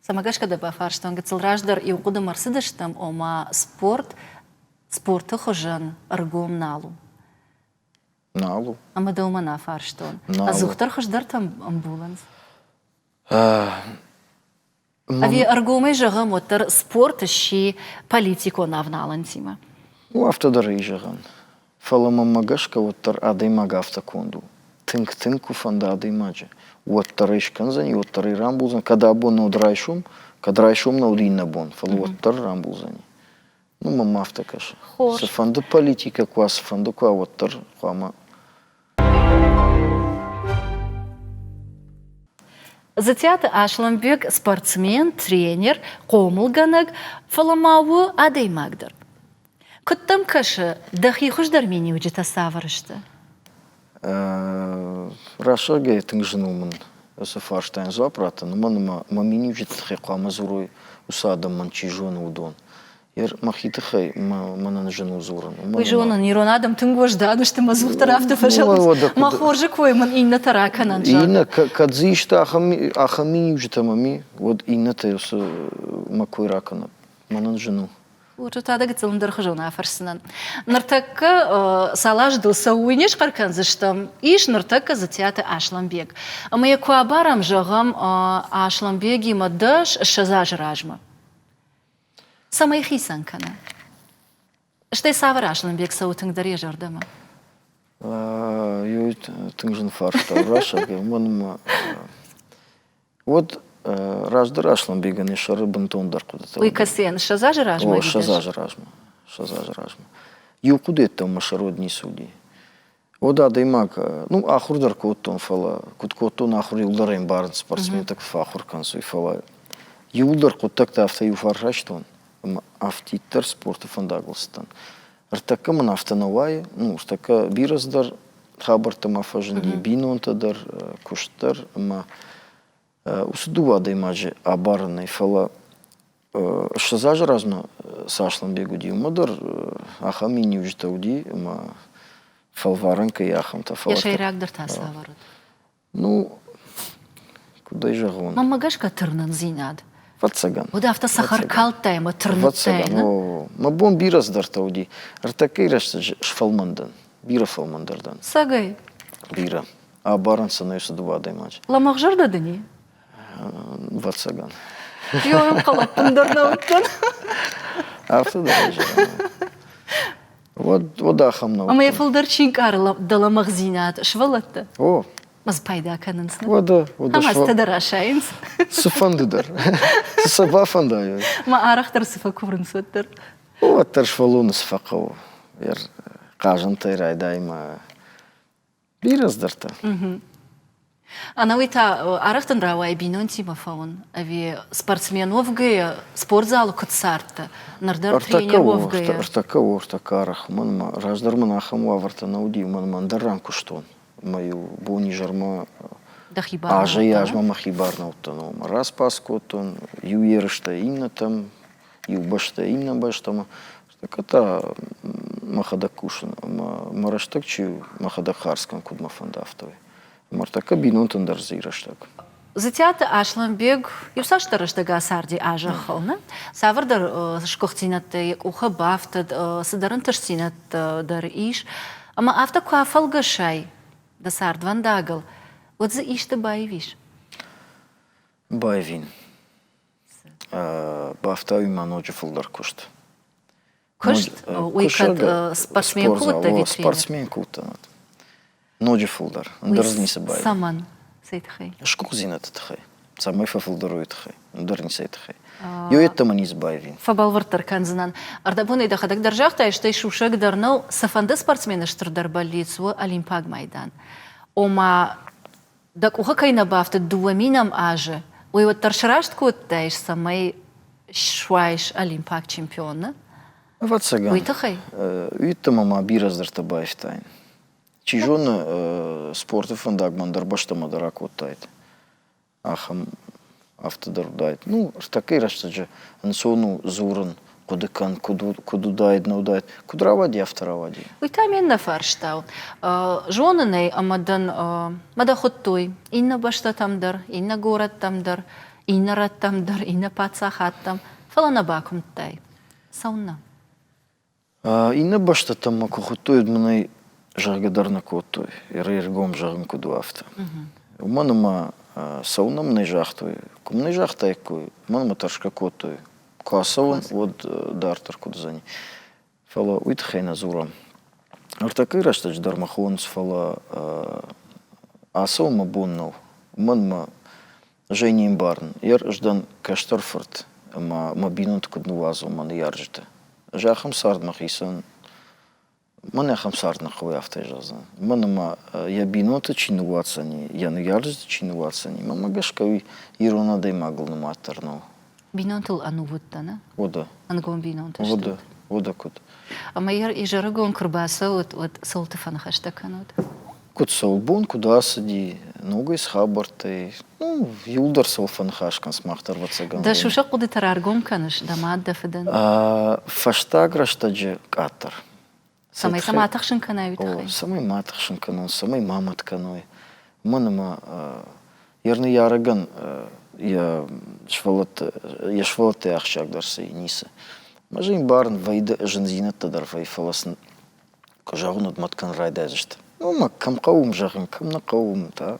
Цӕмӕ гӕсгӕ дӕ бафарстон, гыццыл раздӕр иу хъуыдымӕ ӕрцыдыстӕм, ома спорт спорты хуызӕн ӕргом нал у. Нал у. Ӕмӕ дӕумӕ нӕ фарстон. Ӕдзухдӕр хуыздӕртӕм ӕмбулынц? Ӕви ӕргомӕй зӕгъӕм, уӕддӕр спорт сси политикон авналӕнтимӕ? Ну, афтӕ дӕр ӕй зӕгъӕн. Фӕлӕ мӕнмӕ гӕсгӕ уӕддӕр адӕймаг афтӕ конд у. Тынг-тынг куы фӕнда адӕймаджы, уӕддӕр ӕй скӕндзӕни, уӕддӕр ӕй рамбулдзӕн. Кӕд абон нӕ уыд райсом, кӕд райсом нӕ уыд иннӕ бон, фӕлӕ уӕддӕр рамбулдзӕни. Ну, мӕнмӕ афтӕ кӕсы. Хорз. Цыфӕнды политикӕ куы уа, цыфӕнды куы уа, уӕддӕр хъуамӕ Дзытиаты Аслӕнбег спортсмен, тренер, хъомылгӕнӕг, фӕлӕ ма у адӕймаг дӕр. Куыд дӕм кӕсы, дӕхи хуыздӕр миниуджытӕ цавӕр сты? Рӕсӕгӕй тынг зын у мын уыцы фарстайӕн дзуапп раттын, уымӕн ӕмӕ мӕ миниуджыты тыххӕй хъуамӕ дзурой уыцы адӕм мӕн чи зоны, уыдон. Мӕхи тыххӕй мӕнӕн зын у дзурын. Уый зонын, ирон адӕм тынг уӕздан сты, мӕ дзух дӕр афтӕ фӕзӕгъынц. Мӕ хорзы кой мын иннӕтӕ ракӕнӕнт. Иннӕ, кӕд дзы исты ахӕм миниуджытӕ мӕм и, уӕд иннӕтӕ уыцы мӕ кой ракӕнӕд. Мӕнӕн зын у. Лучше та дӕ гыццыл ӕндӕрхуызон афӕрсдзынӕн. Ныртӕккӕ цал азы дыл цӕуы, уый не схъӕр кӕндзыстӕм. Ис ныртӕккӕ Дзытиаты Аслӕнбег. Ӕмӕ йӕ куы абарӕм, зӕгъӕм, Аслӕнбегимӕ 10-20 азы размӕ. Цӕмӕй хицӕн кӕны? Стӕй цавӕр Аслӕнбег цӕуы тынгдӕр йӕ зӕрдӕмӕ? Ёй тынг зын фарста расаг, уымӕн ӕмӕ уӕд раздӕр Аслӕнбегӕн йӕ сӕры бынтондӕр хъуыдытӕ. Уый кӕцыйӕн? 20 азы размӕ? О, 20 азы размӕ. 20 азы размӕ. Иу хъуыды йеддӕмӕ мӕ сӕры уӕд ницы уыди. Уӕд адӕймаг, ну, ахуыр дӕр кодтон, фӕлӕ куыд кодтон ахуыр, иуылдӕр ӕмбарын, спортсментӕ куыд фӕахуыр кӕнынц, уый, фӕлӕ иуылдӕр хъуыддӕгтӕ афтӕ иуфарс райстон ӕмӕ афтиддӕр спорты фӕндагыл цыдтӕн. Ӕртӕккӕ мын афтӕ нӕ уайы, ну, ӕртӕккӕ бирӕ цыдӕр хабӕрттӕ ма фӕзынди, бинонтӕ дӕр, куыст дӕр ӕмӕ уыцы дыууӕ адӕймаджы абарынӕй, фӕлӕ 20 азы размӕ цы Аслӕнбег уыди, уымӕ дӕр ахӕм миниуджытӕ уыди ӕмӕ фӕлварӕн кӕй ахӕмтӕ. Йӕ сӕйрагдӕр та цавӕр уыд? Ну, куыд ӕй зӕгъон? Мӕнмӕ гӕсгӕ тырнындзинад. Ӕвӕццӕгӕн. Уӕд афтӕ цӕхӕр калдтай ӕмӕ тырныдтай. Ӕвӕццӕгӕн, о. Мӕ бон бирӕ цыдӕртӕ уыди. Ӕртӕккӕйы рӕстӕджы сфӕлмӕн дӕн. Бирӕ фӕлмӕндӕр дӕн. Цӕгӕй? Бирӕ. Абарӕн сын ӕй цы дыууӕ адӕймаджы. Лӕмӕгъзӕрдӕ дын и? Ӕвӕццӕгӕн. Ём хъӕлӕппындӕр нӕ уыдтӕн. Афтӕ дӕр зӕгъӕн. Уӕд, уӕд ахӕм нӕ Ӕмӕ йӕ фылдӕр чи нкъары дӕ лӕмӕгъдзинад? Сывӕллӕттӕ? О. Ӕмӕ дзы пайда кӕнынц. Уӕдӕ, уӕдӕ. Ӕмӕ азтӕ дӕр асайынц. Цыфӕнды дӕр. Цы сӕ бафӕнда. Мӕ арӕхдӕр цы фӕкурынц, уӕддӕр. Уӕддӕр сывӕллоны цы фӕхъӕуы. Хъазынтӕй райдай мӕ Бирӕ цыдӕртӕ. Ӕнӕуый та арӕх дын рауайы бинонтимӕ фӕуын ӕви спортсмен уӕвгӕйӕ спортзалы куыд цардтӕ, ныр дӕр тренер уӕвгӕйӕ? Ӕртӕккӕ у, ӕртӕккӕ арӕх. Уымӕн ӕмӕ раздӕр мын ахӕм уавӕртӕ нӕ уыди, уымӕн ӕмӕ ӕндӕр ран куыстон. Ӕмӕ-иу бон-изӕрмӕ азӕй-азмӕ мӕхи бар нӕ уыдтӕн. Ӕмӕ распас кодтон иу ерыстӕ иннӕтӕм, иу бӕстӕ иннӕ бӕстӕмӕ. Ныртӕккӕ та мӕхӕдӕг кусын ӕмӕ мӕ рӕстӕг чи у, мӕхӕдӕг хардз кӕн, куыд мӕ фӕнды, афтӕ. Ӕмӕ ӕртӕккӕ бинонтӕн дӕр дзы и рӕстӕг. Дзытиаты Аслӕнбег иуцасдӕр рӕстӕг ацарди а зӕххыл, нӕ? Цавӕрдӕр сгуыхтдзинӕдтӕ йӕ къухы бафтыд, цыдӕр ӕнтыстдзинӕдтӕ дӕр ис. Ӕмӕ афтӕ куы афӕлгӕсай дӕ цардвӕндагыл, уӕд дзы исты баивис? Баивин. Бафтауин ма ноджы фылдӕр куыст. Куыст? Уый кӕд спортсмен куы уыдтӕ ӕви тренер? Спортсмен куы уыдтӕн. Ноджы фылдӕр. Ӕндӕр дзы ницы баивин. Цӕмӕн? Цӕй тыххӕй? Сгуыхтдзинӕдты тыххӕй. Цӕмӕй фӕфылдӕр уой тыххӕй. Ӕндӕр ницӕй тыххӕй. Иу йеддӕмӕ ницы баивин. Фӕбӕлвырддӕр кӕндзынӕн. Ӕрдӕбонӕй дӕхӕдӕг дӕр загътай, стӕй сусӕг дӕр нӕу, цыфӕнды спортсмены стырдӕр бӕллиц у олимпаг майдан. Ома, Дӕ къухы кӕй нӕ бафтыд дыууӕ минӕм азы, уый уӕддӕр сраст кодтаис, цӕмӕй суаис олимпаг чемпион, нӕ? Ӕвӕццӕгӕн. Уый тыххӕй? Уыййеддӕмӕ ма бирӕ дзырдтӕ баивтаин. Чи зоны, спорты фӕндаг мӕ ӕндӕр бӕстӕмӕ дӕр акодтаид. Ахӕм афтӕ дӕр уыдаид. Ну, ӕртӕккӕйы рӕстӕджы ӕнцон у дзурын, хъуыды кӕн, куыд, куыд уыдаид, нӕ уыдаид. Куыд рауади, афтӕ рауади. Уый та ме ннӕ фарста у. Зонын ӕй, ӕмӕ дын мӕ дӕ хуыдтой иннӕ бӕстӕтӕм дӕр, иннӕ горӕттӕм дӕр, иннӕ рӕттӕм дӕр, иннӕ паддзахадтӕм, фӕлӕ нӕ бакуымдтай. Цӕуыннӕ? Иннӕ бӕстӕтӕм мӕ куы хуыдтой, уӕд мын ӕй зӕгъгӕ дӕр нӕ кодтой, ӕргом зӕгъын куыд у, афтӕ. Уымӕн ӕмӕ цӕуыннӕ мын ӕй загътой? Куы мын ӕй загътаиккой, уымӕн ӕмӕ тӕрсгӕ кодтой. Куы ацӕуын, уӕд дарддӕр куыд уыдзӕни. Фӕлӕ уый тыххӕй нӕ дзурӕм. Ӕртӕккӕйы рӕстӕджы дӕр мӕ хонынц, фӕлӕ ацӕуын мӕ бон нӕу. Уымӕн ӕмӕ Ӕз ӕй не мбарын. Йер ӕз дӕн кӕстӕр фырт ӕмӕ мӕ бинонты куыд ныууадзон мӕ ныййарджыты. Ӕз ахӕм цард мӕхицӕн мӕн ахӕм цард нӕ хъӕуы, афтӕ зӕгъдзӕн. Уымӕн ӕмӕ йӕ бинонты чи ныууадздзӕни, йӕ ныййарджыты чи ныууадздзӕни, мӕнмӕ гӕсгӕ уый ирон адӕймагыл нымад дӕр нӕу. Бинонтыл ӕнувыд дӕ, нӕ? Уӕдӕ. Ӕнгом бинонтӕ Уӕдӕ, уӕдӕ куыд? Ӕмӕ йӕ изӕрыгон куы рбацӕут, уӕд цӕуылты фӕныхӕстӕ кӕнут? Куыд цӕуы, бон куыд ацыди, ногӕй цы хабӕрттӕй, ну, иуылдӕр цӕуыл фӕныхас кӕнынц, мах дӕр ӕвӕццӕгӕн. Дӕ сусӕг хъуыдытӕ раргом кӕныс дӕ мад, дӕ фыдӕн? Фӕстаг рӕстӕджы къаддӕр. Цӕмӕй сӕ ма тыхсын кӕнай, уый тыххӕй? Цӕмӕй ма тыхсын кӕнон, цӕмӕй ма мӕт кӕной. Уымӕн ӕмӕ йе ныййарӕгӕн йӕ сывӕллӕтты йӕ сывӕллӕттӕй ахсджиагдӕр цы и, ницы. Мӕ зын барын вӕййы зындзинӕдтӕ дӕр вӕййы, фӕлӕ сын куы зӕгъон, уӕд мӕт кӕнын райдайдзысты. Ну, мӕ кӕм хъӕуы, уым зӕгъын, кӕм нӕ хъӕуы, уым та.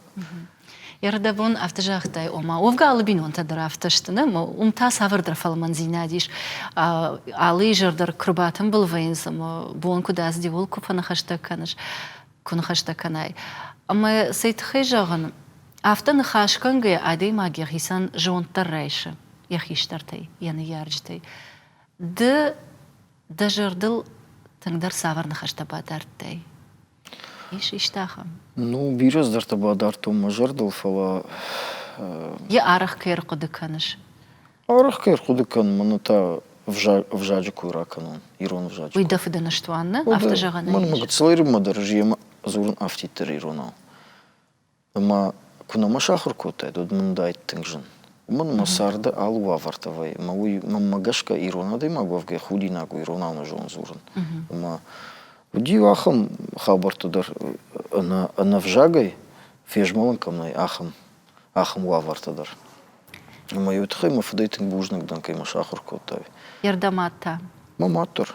Ӕрдӕбон афтӕ загътай, ома, уӕвгӕ алы бинонтӕ дӕр афтӕ сты, нӕ? Уым та цавӕрдӕр фӕлмӕндзинад ис. Алы изӕр дӕр куы рбатымбыл вӕййынц ӕмӕ бон куыд ацыди, ууыл куы фӕныхӕстӕ кӕныс, куы ныхӕстӕ кӕнай. Ӕмӕ цӕй тыххӕй зӕгъын, афтӕ ныхас кӕнгӕйӕ адӕймаг йӕхицӕн зонд дӕр райсы йӕ хистӕртӕй, йӕ ныййарджытӕй. Ды дӕ зӕрдыл тынгдӕр цавӕр ныхӕстӕ бадардтай? Ис исты ахӕм? Ну, бирӕ цыдӕртӕ бадардтон мӕ зӕрдыл, фӕлӕ... Йӕ арӕх кӕй ӕрхъуыды кӕныс? Арӕх кӕй ӕрхъуыды кӕнын, мӕнӕ та ӕвзаджы кой ракӕнон, ирон ӕвзаджы Уый дӕ фыды ныстуан, нӕ? Афтӕ зӕгъӕн ис? Мӕн гыццыл ирмӕ дӕр ӕз йемӕ дзурын афтиддӕр иронау. Ӕмӕ куы нӕ мӕ сахуыр кодтаид, уӕд мын уыдаид тынг зын. Уымӕн ӕмӕ царды алы уавӕртӕ вӕййы, ӕмӕ уый мӕнмӕ гӕсгӕ ирон адӕймаг уӕвгӕ худинаг у иронау нӕ зоны дзурын. Ӕмӕ уыди ахӕм хабӕрттӕ дӕр ӕнӕ ӕнӕ взагӕй фезмӕлын кӕм нӕй, ахӕм ахӕм уавӕртӕ дӕр. Ӕмӕ иу тыххӕй мӕ фыдӕй тынг бузныг дӕн, кӕй мӕ сахуыр кодтай. Йе рдӕ мад та? Мӕ мад дӕр.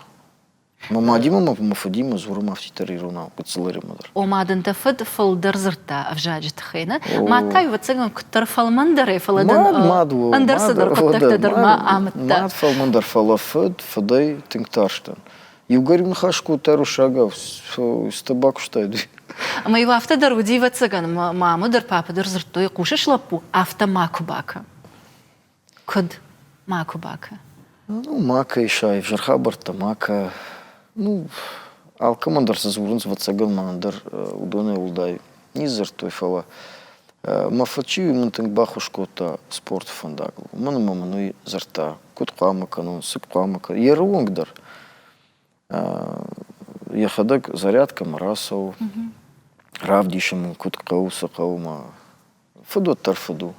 Мӕ мадимӕ ма мӕ фыдимӕ дзурӕм афтиддӕр иронау, гыццыл ӕрӕмӕ дӕр. Ома дын дӕ фыд фылдӕр дзырдта ӕвзаджы тыххӕй, нӕ? Мад та, ӕвӕццӕгӕн, куыддӕр фӕлмӕндӕрӕй, фӕлӕ дын мад, ӕндӕр цыдӕр хъуыддӕгтӕ дӕр ма амыдта. Мад фӕлмӕндӕр, фӕлӕ фыд, фыдӕй тынг тарстӕн. Иугӕр ныхас кодта руссагау, цытӕ бакуыстай? Ӕмӕ-иу афтӕ дӕр уыди, ӕвӕццӕгӕн, мамӕ дӕр, папӕ дӕр дзырдтой, хъусыс, лӕппу, афтӕ макуы бакӕ. Куыд макуы бакӕ? Ну, макӕ исай, ӕвзӕр хабӕрттӕ макӕ. Ну, алкӕмӕн дӕр цы дзурынц, ӕвӕццӕгӕн, мӕнӕн дӕр уыдонӕй уӕлдай не дзырдтой, фӕлӕ мӕ фыд чи мын тынг баххуыс кодта спорты фӕндагыл. Уымӕн ӕмӕ мын уый дзырдта, куыд хъуамӕ кӕнон, цы хъуамӕ кӕнон. Йе рвонг дӕр йӕхӕдӕг зарядкӕмӕ рацӕуы, равдисы мын, куыд хъӕуы, цы хъӕуы мӕ Фыд уӕддӕр фыд у.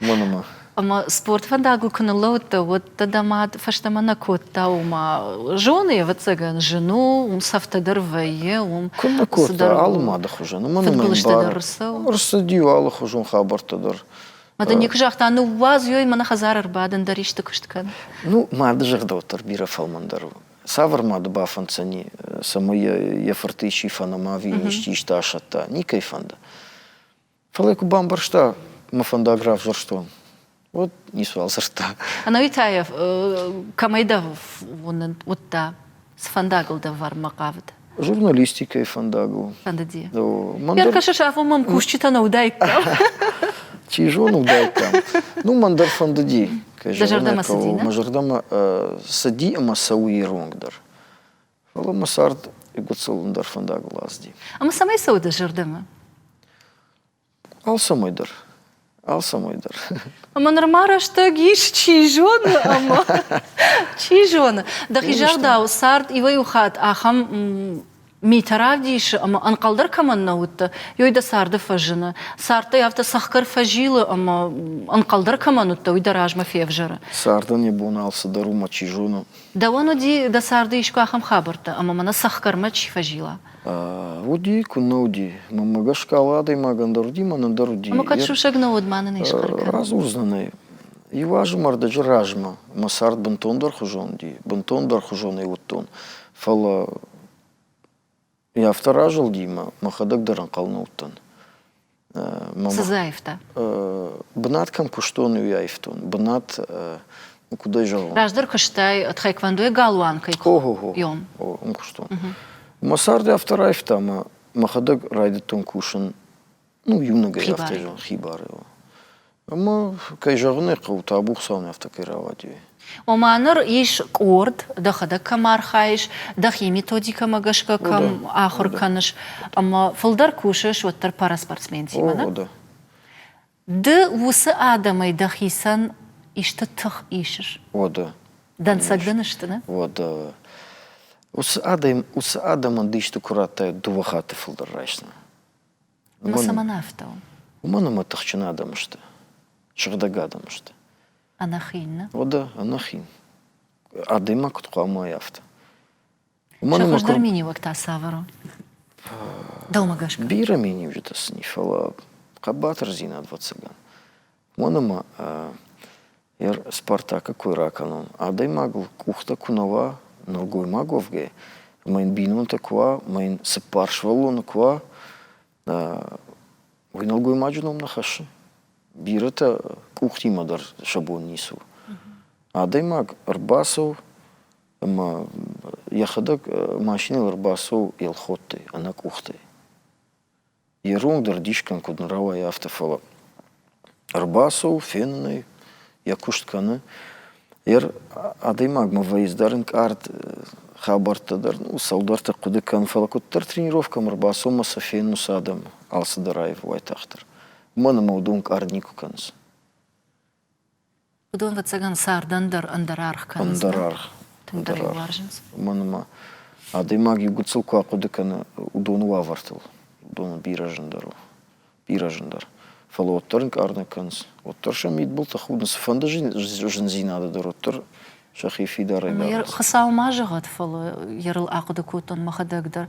Уымӕн ӕмӕ Ӕмӕ спорт фӕндагыл куы ныллӕуыдтӕ, уӕд дӕ дӕ мад фӕстӕмӕ нӕ кодта, ома зоны, ӕвӕццӕгӕн, зын у, уым цӕфтӕ дӕр вӕййы, уым Куыннӕ кодта, алы мады хуызӕн. Уымӕн ӕмӕ фыдбылызтӕ дӕр ӕрцӕуы. Ӕрцыди алыхуызон хабӕрттӕ дӕр. Мад ын никуы загъта, ныууадз ёй, мӕнӕ хӕдзары ӕрбадын дӕр исты куыст кӕн. Ну, мады зӕрдӕ уӕддӕр бирӕ фӕлмӕндӕр у. Цавӕр мады бафӕнддзӕни, цӕмӕй йӕ фырты исчи фӕнӕма ӕви исчи исты асӕтта? Никӕй фӕнды. Фӕлӕ куы бамбӕрста, мӕ фӕндаг равзӕрстон, уӕд ницуал дзырдта. Ӕнӕуи та йӕ кӕмӕй дӕ уыдта, цы фӕндагыл дӕ вӕрмӕ хъавыд? Журналистикӕйы фӕндагыл. Фӕндыди. Ӕркӕсыс, афон мӕм кусджытӕ нӕ уыдаиккам. Чи зоны, уыдаиккам. Ну, мӕн дӕр фӕндыди. Дӕ зӕрдӕмӕ цыди, нӕ? Мӕ зӕрдӕмӕ цыди ӕмӕ цӕуы иронг дӕр. Фӕлӕ мӕ цард гуыцыл ӕндӕр фӕндагыл ацыди. Ӕмӕ цӕмӕй цӕуы дӕ зӕрдӕмӕ? Алцӕмӕй дӕр. Алцӕмӕй дӕр. Ӕмӕ нырма рӕстӕг ис, чи зоны, ӕмӕ чи зоны. Дӕхи загъдау, цард иуӕй-иу хатт ахӕм митӕ равдисы, ӕмӕ ӕнхъӕл дӕр кӕмӕн нӕ уыдтӕ, ёй дӕ царды фӕзыны. Цард дӕ афтӕ цӕхгӕр фӕзилы, ӕмӕ ӕнхъӕл дӕр кӕмӕн уыдтӕ, уый дӕ размӕ февзӕры. Цардӕн йӕ бон алцыдӕр у, мӕ чи зоны. Дӕуӕн уыди дӕ царды искуы ахӕм хабӕрттӕ, ӕмӕ мӕнӕ цӕхгӕрмӕ чи фӕзила? Уыди, куыннӕ уыди. Мӕнмӕ гӕсгӕ алы адӕймагӕн дӕр уыди, мӕнӕн дӕр уыди. Ӕмӕ кӕд сусӕг нӕ уыд, ма нын ис хъӕр кӕн. Радзурдзынӕн ӕй. Иу азы мӕрдӕджы размӕ мӕ цард бынтондӕр хуызон уыди, бынтондӕр хуызонӕй уыдтон. Фӕлӕ афтӕ разылди мӕ мӕхӕдӕг дӕр ӕнхъӕл нӕ уыдтӕн. Цы дзы аивта? Бынат кӕм куыстон, уый аивтон. Бынат, куыдӕй зӕгъон? Раздӕр куыстай тхэквондойы галуан кӕй О, уым куыстон. Мӕ цард афтӕ раивта, ӕмӕ мӕхӕдӕг райдыдтон кусын, ну, иунӕгӕй афтӕ зӕгъын, хибарӕй. Ӕмӕ, кӕй зӕгъын ӕй хъӕуы, табу Хуыцауӕн афтӕ кӕй рауади. Ома ныр ис къорд, дӕхӕдӕг кӕм архайыс, дӕхи методикӕмӕ гӕсгӕ кӕм ахуыр кӕныс, ӕмӕ фылдӕр кусыс уӕддӕр параспортсментимӕ, нӕ? О, Ды уыцы адӕмӕй дӕхицӕн исты тых исыс? Уӕдӕ. Дӕнцӕг дын сты, нӕ? Уӕдӕ. Уыцы адӕм, уыцы адӕмӕн ды исты куы радтай, дыууӕ хатты фылдӕр райсдзынӕ. Ӕмӕ цӕмӕн афтӕ у? Уымӕн ӕмӕ тыхджын адӕм сты, сыгъдӕг адӕм сты. Ӕнӕхин, нӕ? Уӕдӕ, ӕнӕхин. Адӕймаг куыд хъуамӕ уай афтӕ? Уымӕн Сӕ хуыздӕр миниуӕг та цавӕр у? Дӕумӕ гӕсгӕ. Бирӕ миниуджытӕ сын и, фӕлӕ хъӕбатырдзинад, ӕвӕццӕгӕн. Уымӕн ӕмӕ Спартакы кой ракӕнон, адӕймагыл къухтӕ куы нӕ уа, нӕлгоймаг уӕвгӕ, ӕмӕ йын бинонтӕ куы уа, ӕмӕ йын цыппар сывӕллоны куы уа, уый нӕлгоймаджы ном нӕ хӕссы. Бирӕтӕ къухтимӕ дӕр сӕ бон ницы у. Адӕймаг ӕрбацӕуы ӕмӕ йӕхӕдӕг машинӕйыл ӕрбацӕуы Елхоттӕй, ӕнӕ къухтӕй. Йе ронг дӕр дисгӕн куыд нӕ рауайы, афтӕ, фӕлӕ ӕрбацӕуы, фенын ӕй, йӕ куыст кӕны. Ер адӕймагмӕ вӕййы дӕр ӕнкъард хабӕрттӕ дӕр, ну, цӕуылдӕрты хъуыды кӕн, фӕлӕ куыддӕр тренировкӕмӕ ӕрбацӕуы ӕмӕ сӕ фенын уыцы адӕмы, алцыдӕр аив уайтагъддӕр. Уымӕн ӕмӕ уыдон ӕнкъард никуы кӕнынц. Уыдон, ӕвӕццӕгӕн, цардӕн дӕр ӕндӕр аргъ кӕнынц. Ӕндӕр аргъ. Тынгдӕр ӕй уарзынц. Уымӕн ӕмӕ адӕймаг иу гыццыл куы ахъуыды кӕны уыдоны уавӕртыл, уыдоны бирӕ зындӕр у. Бирӕ зындӕр. Фӕлӕ уӕддӕр ӕнкъард нӕ кӕнынц. Уӕддӕр сӕ мидбылты худынц. Цыфӕнды зындзинады дӕр уӕддӕр сӕхи фидарӕй дарынц. Хуыцау ма зӕгъӕд, фӕлӕ ерыл ахъуыды кодтон мӕхӕдӕг дӕр.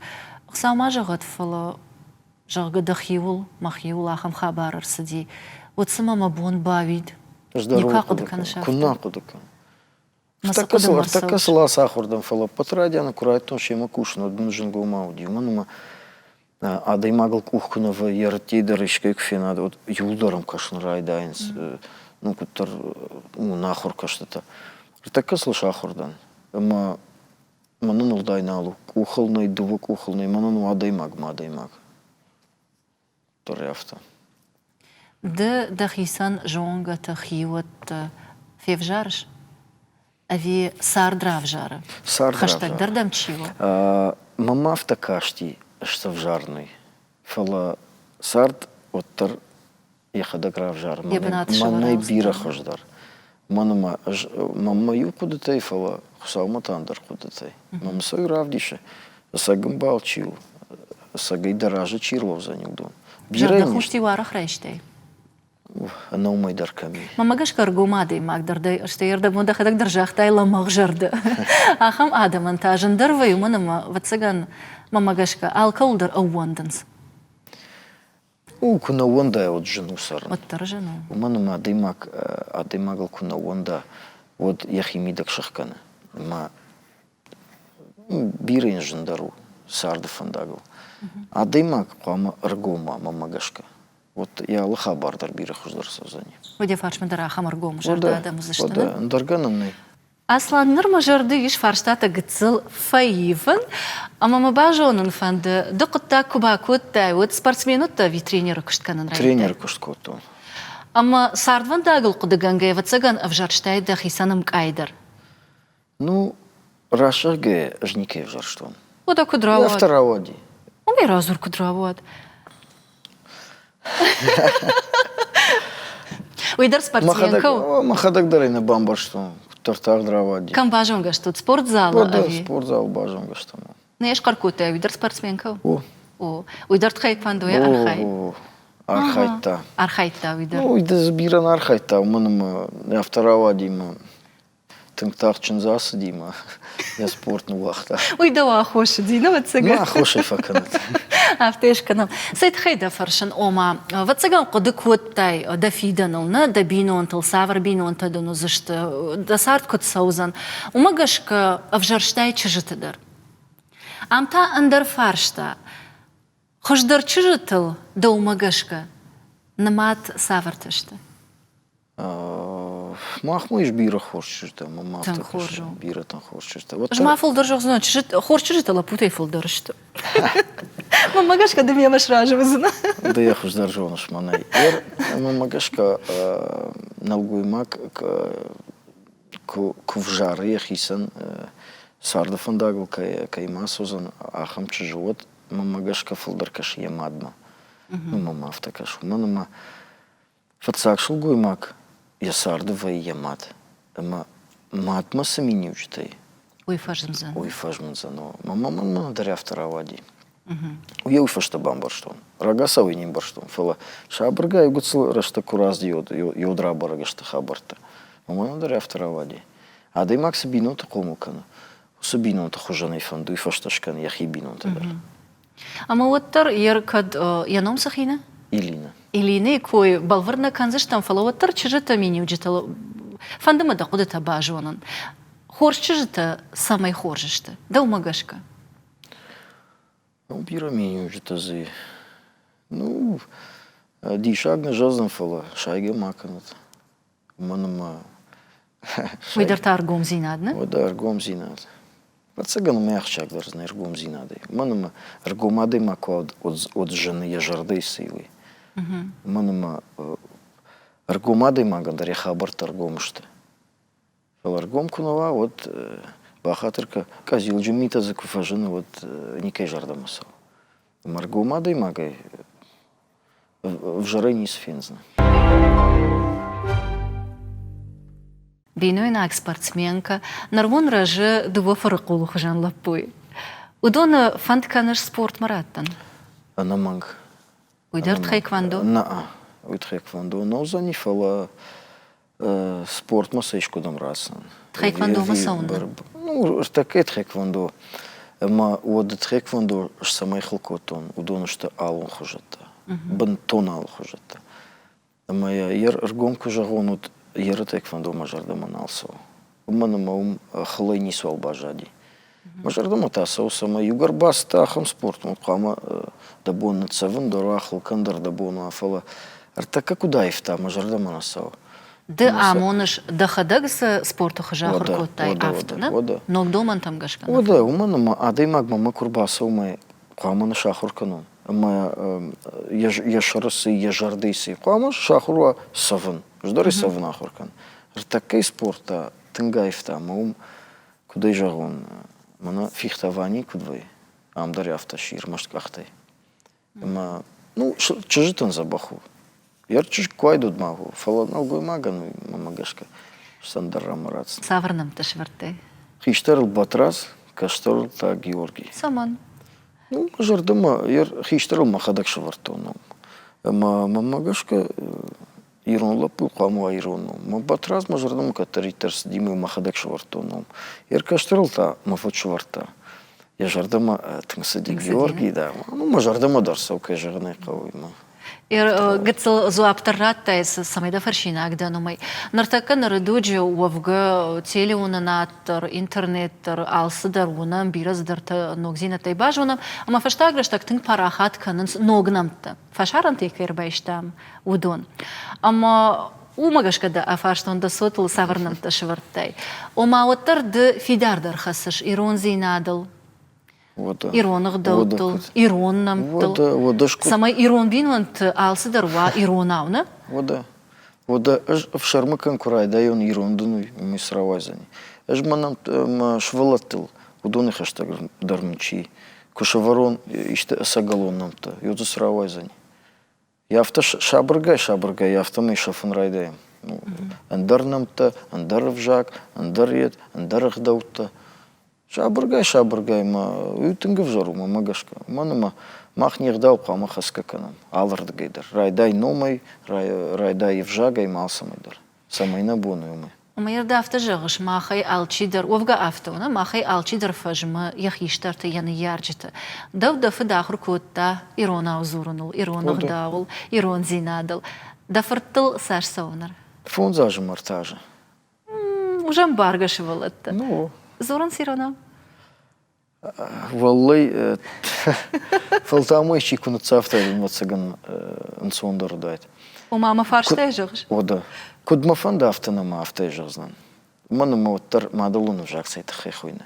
Хуыцау ма зӕгъӕд, фӕлӕ зӕгъгӕ, дӕхиуыл, мӕхиуыл ахӕм хабар ӕрцыди, уӕд цымӕ мӕ бон бауид? Никуы ахъуыды кӕныс афтӕ? Куыннӕ ахъуыды кӕнын. Ӕртӕккӕ сыл ацахуыр дӕн, фӕлӕ ӕппӕт райдианы куы райдыдтон семӕ кусын, уӕд мын зынгомау уыди. Уымӕн ӕмӕ адӕймагыл къух куы нӕ вӕййы, йӕ рыдтӕй дӕр искӕй куы фенад, уӕд иуылдӕр ӕм кӕсын райдайынц, ну, куыддӕр нахуыр кӕстытӕ. Ӕртӕккӕ сыл сахуыр дӕн. Ӕмӕ. Мӕнӕн уӕлдай нал у. Къухыл нӕй, дыууӕ къухыл нӕй, мӕнӕн у адӕймаг мӕ адӕймаг. Дӕр афтӕ. Ды дӕхицӕн зонгӕтӕ, хиуӕттӕ февзарыс? Ӕви цард равзары? Цард Хӕстӕгдӕр дӕм чи у? Мӕнмӕ афтӕ касти сӕвзарынӕй, фӕлӕ цард уӕддӕр йӕхӕдӕг равзары. Йӕ бынат Мӕнӕй бирӕ хуыздӕр. Мӕн ӕмӕ ӕз мӕнмӕ иу хъуыдытӕй, фӕлӕ Хуыцаумӕ та ӕндӕр хъуыдытӕй. Мӕм сӕ равдисы, ӕцӕг ӕмбал чи у, ӕцӕгӕй дӕ разы чи рлӕудзӕни, уыдон. Бирӕ Зӕрдӕхудт-иу арӕх райстай? Ӕнӕ уымӕй дӕр кӕм и. Мӕнмӕ гӕсгӕ ӕргом адӕймаг дӕр дӕ, стӕй ӕрдӕбон дӕхӕдӕг дӕр загътай лӕмӕгъ зӕрдӕ. Ахӕм адӕмӕн та зындӕр вӕййы, уымӕн ӕмӕ, ӕвӕццӕгӕн, мӕнмӕ гӕсгӕ, алкӕуыл дӕр ӕууӕндынц. У, куы нӕ ууӕндай, уӕд зын у цӕрын. Уӕддӕр зын у. Уымӕн ӕмӕ адӕймаг адӕймагыл куы нӕ ууӕнда, уӕд йӕхи мидӕг сыхгӕны. Ӕмӕ бирӕ йын зындӕр у царды фӕндагыл. Адӕймаг хъуамӕ ӕргом уа, мӕнмӕ гӕсгӕ. Вот йӕ алы хабар дӕр бирӕ хуыздӕр цӕудзӕни. Уӕд йӕ фарсмӕ дӕр ахӕм ӕргом зӕрдӕ адӕм уыдзысты, Уӕдӕ, ӕндӕр гӕнӕн нӕй. Аслан, ныр мӕ зӕрды ис фарстатӕ гыццыл фӕивын, ӕмӕ мӕ базонын фӕнды, ды хъуыддаг куы бакодтай, уӕд спортсмен уыдтӕ ӕви тренеры куыст кӕнын райдыдтай? Тренеры куыст кодтон. Ӕмӕ цардвӕндагыл хъуыдыгӕнгӕ, ӕвӕццӕгӕн, ӕвзӕрстай дӕхицӕн ӕмкъай дӕр. Ну, раст зӕгъгӕйӕ, ӕз никӕй ӕвзӕрстон. Уӕдӕ куыд рауад? Афтӕ рауади. Уымӕй радзур, куыд рауад? Уый дӕр спортсменка у? Мӕхӕдӕг дӕр ӕй нӕ бамбӕрстон, куыддӕр тагъд рауади. Кӕм базонгӕ стут? Спортзалы ӕви? Спортзалы базонгӕ стӕм. Нӕ схъӕр кодтай, уый дӕр спортсменка у? О. О, уый дӕр тхэквондойӕ архайы? О, архайдта. Архайдта уый дӕр. Ну, уый дӕр бирӕ нӕ архайдта, уымӕн ӕмӕ афтӕ рауади ӕмӕ Тынг тагъд чындз ацыди мӕ йӕ спорт ныууагъта. Уый дӕу аххос уыди, ӕвӕццӕгӕн? Мӕ аххосӕй фӕкӕнӕд. Афтӕ скӕнӕм. Цӕй тыххӕй дӕ фӕрсын, ома, ӕвӕццӕгӕн хъуыды кодтай дӕ фидӕныл, нӕ дӕ бинонтыл, цавӕр бинонтӕ дын уыдзысты, дӕ цард куыд цӕудзӕн, уымӕ гӕсгӕ ӕвзӕрстай чызджыты дӕр. Ам та ӕндӕр фарста. Хуыздӕр чызджытыл, дӕумӕ гӕсгӕ, нымад цавӕртӕ сты? Махмӕ ис бирӕ хорз чызджытӕ ӕмӕ ма Тынг хорз у. Бирӕ тынг хорз чызджытӕ. Ӕз ма фылдӕр зӕгъдзынӕн, хорз чызджытӕ лӕппутӕй фылдӕр сты. Мӕнмӕ гӕсгӕ ды мемӕ сразы уыдзынӕ. Ды йӕ хуыздӕр зоныс мӕнӕй. Мӕнмӕ гӕсгӕ нӕлгоймаг куы взары йӕхицӕн царды фӕндагыл кӕй ма ацӕудзӕн, ахӕм чызджы, уӕд мӕнмӕ гӕсгӕ фылдӕр кӕсы йӕ мадмӕ. Ну, мӕнмӕ афтӕ кӕсы. Уымӕн ӕмӕ Фыццаг сылгоймаг йӕ царды вӕййы йӕ мад. Ӕмӕ мадмӕ цы миниуджытӕй Уый фӕзмдзӕн. Уый фӕзмдзӕн. Мӕ мӕнмӕ дӕр афтӕ рауади. Уый уый фӕстӕ бамбӕрстон. Рагацау ӕй не мбӕрстон, фӕлӕ сабыргай гыццыл рӕстӕг куы рацыди, уӕд рабӕрӕг сты хабӕрттӕ. Мӕнмӕ дӕр афтӕ рауади. Адӕймаг цы бинонты хъомыл кӕны, уыцы бинонты хуызӕнӕй фӕнды уый фӕстӕ скӕны йӕхи бинонтӕ дӕр. Ӕмӕ уӕддӕр йе кӕд йӕ ном цы хины? Илина. Илинайы кой бӕлвырд нӕ кӕндзыстӕм, фӕлӕ уӕддӕр чызджыты миниуджытыл фӕнды мӕ дӕ хъуыдытӕ базонын. Хорз чызджытӕ цӕмӕй хорз сты, дӕумӕ гӕсгӕ? Ну, бирӕ миниуджытӕ дзы. Ну, диссаг нӕ зӕгъдзӕн, фӕлӕ сайгӕ ма кӕнӕд. Уымӕн ӕмӕ Уый дӕр та ӕргомдзинад, нӕ? Уӕдӕ ӕргомдзинад. Ӕвӕццӕгӕн уымӕй ахсджиагдӕр зын ӕргомдзинадӕй. Уымӕн ӕмӕ ӕргом адӕймаг куы уӕд зыны йӕ зӕрдӕйы цы и, уый. Уымӕн ӕмӕ ӕргом адӕймагӕн дӕр йӕ хабӕрттӕ ӕргом сты. Фӕлӕ ӕргом куы нӕ уа, уӕд бахатыр кӕ, къӕдзилджын митӕ дзы куы фӕзыны, уӕд никӕй зӕрдӕмӕ цӕуы. Ӕмӕ ӕргом адӕймагӕй ӕвзӕрӕй ницы фендзынӕ. Бинойнаг спортсменкӕ нырмон рӕзы дыууӕ фырыхъулы хуызӕн лӕппуйы. Уыдоны фӕнд кӕныс спортмӕ раттын? Ӕнӕмӕнг. Уый дӕр тхэквондо? Нӕ, уый тхэквондо нӕ уыдзӕни, фӕлӕ спортмӕ сӕ искуыдӕм рацӕуын. Тхэквондомӕ цӕуын? Ну, ӕртӕккӕ тхэквондо. Ӕмӕ уӕд тхэквондо цӕмӕй хыл кодтон, уыдон сты алыхуызӕттӕ. Бынтон алыхуызӕттӕ. Ӕмӕ йӕ ӕргом куы зӕгъон, уӕд еры тхэквондо мӕ зӕрдӕмӕ нал цӕуы. Уымӕн ӕмӕ уым хылӕй ницуал баззади. Мӕ зӕрдӕмӕ та цӕуы, цӕмӕй иугӕр бацыдтӕ ахӕм спортмӕ, хъуамӕ дӕ бон ныццӕвын дӕр уа, хыл кӕн дӕр дӕ бон уа, фӕлӕ ӕртӕккӕ куыд аивта, мӕ зӕрдӕмӕ нӕ цӕуы. Ды амоныс, дӕхӕдӕг цы спорты хуызы ахуыр кодтай, афтӕ, нӕ? Ног домӕнтӕм гӕсгӕ. Уӕдӕ, уымӕн ӕмӕ адӕймагмӕ мӕ куы рбацӕуы, хъуамӕ нӕ сахуыр кӕнон. Ӕмӕ йӕ сӕры цы, йӕ зӕрдӕйы цы, хъуамӕ сахуыр уа цӕвын. Ӕз дӕр ӕй цӕвын ахуыр кӕн. Ӕртӕккӕйы спорт та тынг аивта ӕмӕ уым, куыд ӕй зӕгъон, мӕнӕ фихтовани куыд вӕййы, ам дӕр афтӕ сси ӕрмӕст къӕхтӕй. Ӕмӕ, ну, чызджытӕн дзӕбӕх у. Йӕ чызг куы уайд, уӕд ма у, фӕлӕ нӕлгоймагӕн уый, мӕнмӕ гӕсгӕ, ӕндӕр рамӕ ратдзӕн. Цавӕр нӕмттӕ сӕвӕрдтай? Хистӕрыл Батрадз, кӕстӕрыл та Георгий. Цӕмӕн? Ну, мӕ зӕрдӕмӕ хистӕрыл мӕхӕдӕг сӕвӕрдтон ном. Ӕмӕ мӕнмӕ гӕсгӕ ирон лӕппу хъуамӕ уа ирон ном. Мӕ Батрадз мӕ зӕрдӕмӕ кӕддӕриддӕр цыди, мӕ мӕхӕдӕг сӕвӕрдтон ном. Йе ркӕстӕрыл та мӕ фыд сӕвӕрдта. Йӕ зӕрдӕмӕ тынг цыди Георгий дӕр. Ну, мӕ зӕрдӕмӕ дӕр цӕуы, кӕй зӕгъын ӕй хъӕуы. Гыццыл дзуапп дӕр радтай, цӕмӕй дӕ фӕрсинаг дӕн, уымӕй. Ныртӕккӕ ныры дуджы уӕвгӕ телеуынынад дӕр, интернет дӕр, алцыдӕр уынӕм, бирӕ цыдӕртӕ ногдзинӕдтӕй базонӕм, ӕмӕ фӕстаг рӕстӕг тынг парахат кӕнынц ног нӕмттӕ. Фӕсарӕнтӕй кӕй ӕрбайстам, уыдон. Ӕмӕ уымӕ гӕсгӕ дӕ афарстон, дӕ цотыл цавӕр нӕмттӕ сӕвӕрдтай. Ома, уӕддӕр ды фидардӕр хӕцыс ирондзинадыл, ирон ӕгъдӕуттыл, ирон нӕмттыл, цӕмӕй ирон бинонты алцыдӕр уа иронау, нӕ? Уӕдӕ, уӕдӕ ӕз ӕфсӕрмы кӕн куы райдайон ирон дын уый, уымӕй цы рауайдзӕни. Ӕз мӕ мӕ сывӕллӕттыл, уыдоны хӕстӕг дӕр мын чи, куы сӕвӕрон исты ӕцӕгӕлон нӕмттӕ, йод дзы цы рауайдзӕни. Афтӕ сабыргай-сабыргай афтӕмӕй сӕфын райдайӕм. Ӕндӕр нӕмттӕ, ӕндӕр ӕвзаг, ӕндӕр йед, ӕндӕр ӕгъдӕуттӕ. Сабыргай-сабыргай ма уый тынг ӕвзӕр у мӕнмӕ гӕсгӕ. Уымӕн ӕмӕ мах не гъдау хъуамӕ хӕсгӕ кӕнӕм алырдыгӕй дӕр. Райдай номӕй, райдай ӕвзагӕй ма алцӕмӕй дӕр. Цӕмӕй нӕ бон у, уымӕй. Ӕмӕ йӕ афтӕ зӕгъыс, махӕй алчидӕр, уӕвгӕ афтӕ у, нӕ, махӕй алчидӕр фӕзмы йӕ хистӕрты, йӕ ныййарджыты. Дӕу дӕ фыд ахуыр кодта иронау дзурыныл, ирон ӕгъдауыл, ирондзинадыл. Дӕ фырттыл цас цӕуы ныр? Фондз азы мӕ ӕртӕ азы. Уже ӕмбаргӕ сывӕллӕттӕ. Ну. Дзурынц иронау? Уӕллӕй, фӕлтау ма исчи куы ныццавтаид, ӕвӕццӕгӕн, ӕнцондӕр уыдаид. Ома мӕ фарстӕй зӕгъыс? Уӕдӕ. Куыд мӕ фӕнды, афтӕ нӕма афтӕ зӕгъдзынӕн. Уымӕн ӕмӕ уӕддӕр мадӕлон ӕвзаг цӕй тыххӕй хуыйны?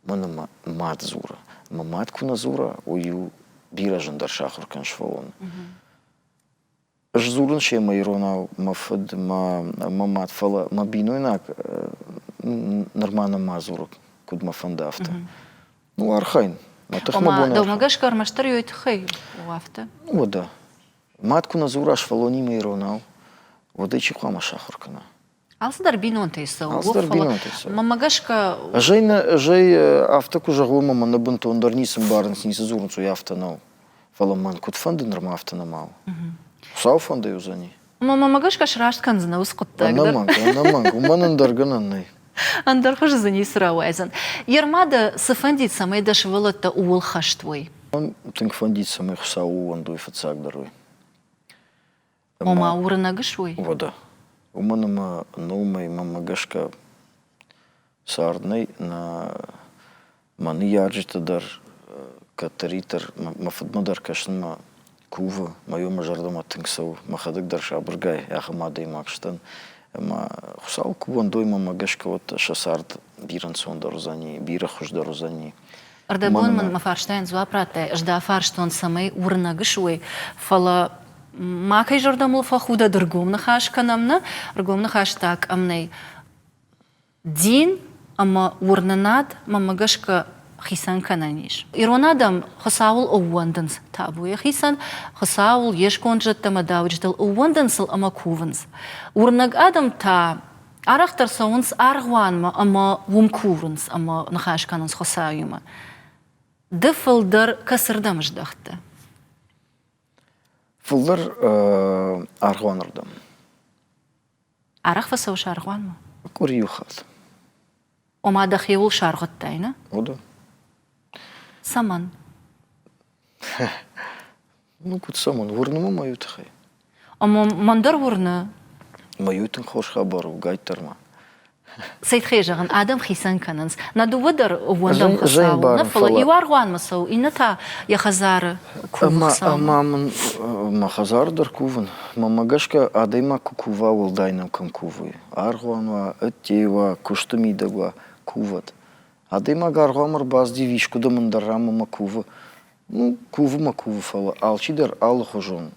Уымӕн ӕмӕ мад дзуры. Ӕмӕ мад куы нӕ дзура, уый у бирӕ зындӕр сахуыр кӕн сывӕллоны. Ӕз дзурын семӕ иронау мӕ фыд, мӕ, мӕ мад, фӕлӕ мӕ бинойнаг нырма нӕма дзуры, куыд мӕ фӕнды, афтӕ. Ну, архайын. Мӕ тых мӕ бон Дӕумӕ гӕсгӕ ӕрмӕстдӕр ёй тыххӕй у афтӕ? Уӕдӕ. Мад куы нӕ дзура сывӕллонимӕ иронау, уӕд ӕй чи хъуамӕ сахуыр кӕна? Алцыдӕр бинонтӕй цӕуы. Алцыдӕр бинонтӕй цӕуы. Мӕнмӕ гӕсгӕ... Ӕз ӕй, ӕз ӕй афтӕ куы зӕгъон, ӕмӕ мӕнӕ бынтондӕр ницы ӕмбарынц, ницы дзурынц, уый афтӕ нӕу. Фӕлӕ мӕн куыд фӕнды, нырма афтӕ нӕма у. Хуыцау фӕндӕй уыдзӕни. Ӕмӕ мӕнмӕ гӕсгӕ сраст кӕндзынӕ уыцы хъуыддаг дӕр. Ӕнӕмӕнг, ӕнӕмӕнг. Уымӕн ӕндӕр гӕнӕн нӕй. Ӕндӕр хуызы дзы ницы рауайдзӕн. Ерма дӕ цы фӕндид, цӕмӕй дӕ сывӕллӕттӕ ууыл хӕст уой? Мӕн тынг фӕндид, цӕмӕй Хуыцауы ууӕндой фыццагдӕр уый. Ома уырнӕг суой? Уӕдӕ. Уымӕн ӕмӕ номӕй мӕнмӕ гӕсгӕ цард нӕй, нӕ мӕ ныййарджытӕ дӕр кӕддӕриддӕр мӕ фыдмӕ дӕр кӕсынмӕ кувы, мӕ мӕ зӕрдӕмӕ тынг цӕуы, мӕхӕдӕг дӕр сабыргай ахӕм адӕймаг сдӕн. Ӕмӕ Хуыцауы кувӕндой мӕнмӕ гӕсгӕ уӕд сӕ цард бирӕ ӕнцондӕр уыдзӕни, бирӕ хуыздӕр уыдзӕни. Ӕрдӕбон мын мӕ фарстайӕн дзуапп радтай, ӕз дӕ фарстон, цӕмӕй уырнӕг суой, фӕлӕ ма кӕй зӕрдӕмыл фӕхудӕд, ӕргом ныхас кӕнӕм нӕ, ӕргом ныхас та кӕм нӕй. Дин ӕмӕ уырнынад, мӕнмӕ гӕсгӕ, хицӕн кӕнӕн ис. Ирон адӕм Хуыцауыл ӕууӕндынц табу йӕхицӕн, Хуыцауыл, йе сконд зӕдтӕ ӕмӕ дауджытыл ӕууӕндынц ыл ӕмӕ кувынц. Уырнӕг адӕм та арӕхдӕр цӕуынц аргъуанмӕ ӕмӕ уым курынц ӕмӕ ныхас кӕнынц Хуыцауимӕ. Ды фылдӕр кӕцырдӕм здӕхт дӕ? Фылдӕр аргъуанырдӕм. Арӕх фӕцӕуыс аргъуанмӕ? Къуыри иу хатт. Ома дӕхиуыл саргъуыдтай, нӕ? Уыдон. Цӕмӕн? Ну, куыд цӕмӕн? Уырны мӕ мӕ иу тыххӕй. Ӕмӕ мӕн дӕр уырны. Мӕ иу тынг хорз хабар у, гайддӕр ма. Цӕй тыххӕй зӕгъын, адӕм хицӕн кӕнынц. Нӕ дыууӕ дӕр ууӕндӕм Хуыцауыл, нӕ, фӕлӕ иу аргъуанмӕ цӕуы, иннӕ та йӕ хӕдзары кувы Хуыцаумӕ. Ӕмӕ мын мӕ хӕдзары дӕр кувын. Мӕнмӕ гӕсгӕ, адӕймаг куы кува, уӕлдай нӕу кӕм кувы. Аргъуан уа, ӕдде уа, куысты мидӕг уа, кувӕд. Адӕймаг аргъуанмӕ ӕрбацыди искуыдӕм ӕндӕр ранмӕ ӕмӕ кувы. Ну, кувы мӕ кувы, фӕлӕ алчидӕр алыхуызон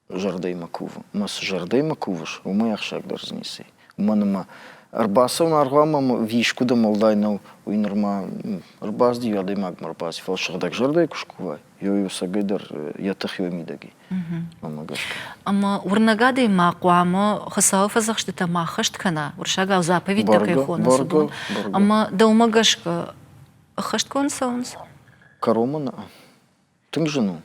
зӕрдӕимӕ кувы. Ӕмӕ цы зӕрдӕимӕ кувыс, уымӕй ахсджиагдӕр дзы ницы и. Уымӕн ӕмӕ ӕрбацӕуын аргъуанмӕ ӕви искуыдӕм уӕлдай нӕу, уый нырма ӕрбацыди адӕймагмӕ ӕрбацыди, фӕлӕ сыгъдӕг зӕрдӕйы куы скувай, йой ӕцӕгӕй дӕр йӕ тых йой мидӕг и. Мӕнмӕ гӕсгӕ. Ӕмӕ уырнӕг адӕймаг хъуамӕ Хуыцауы фӕдзӕхстытӕ ма ӕххӕст кӕна, уырыссагау заповедтӕ кӕй хонынц, уыдон. Ӕмӕ дӕумӕ гӕсгӕ ӕххӕстгонд цӕуынц? Кӕронмӕ нӕ. Тынг зын у.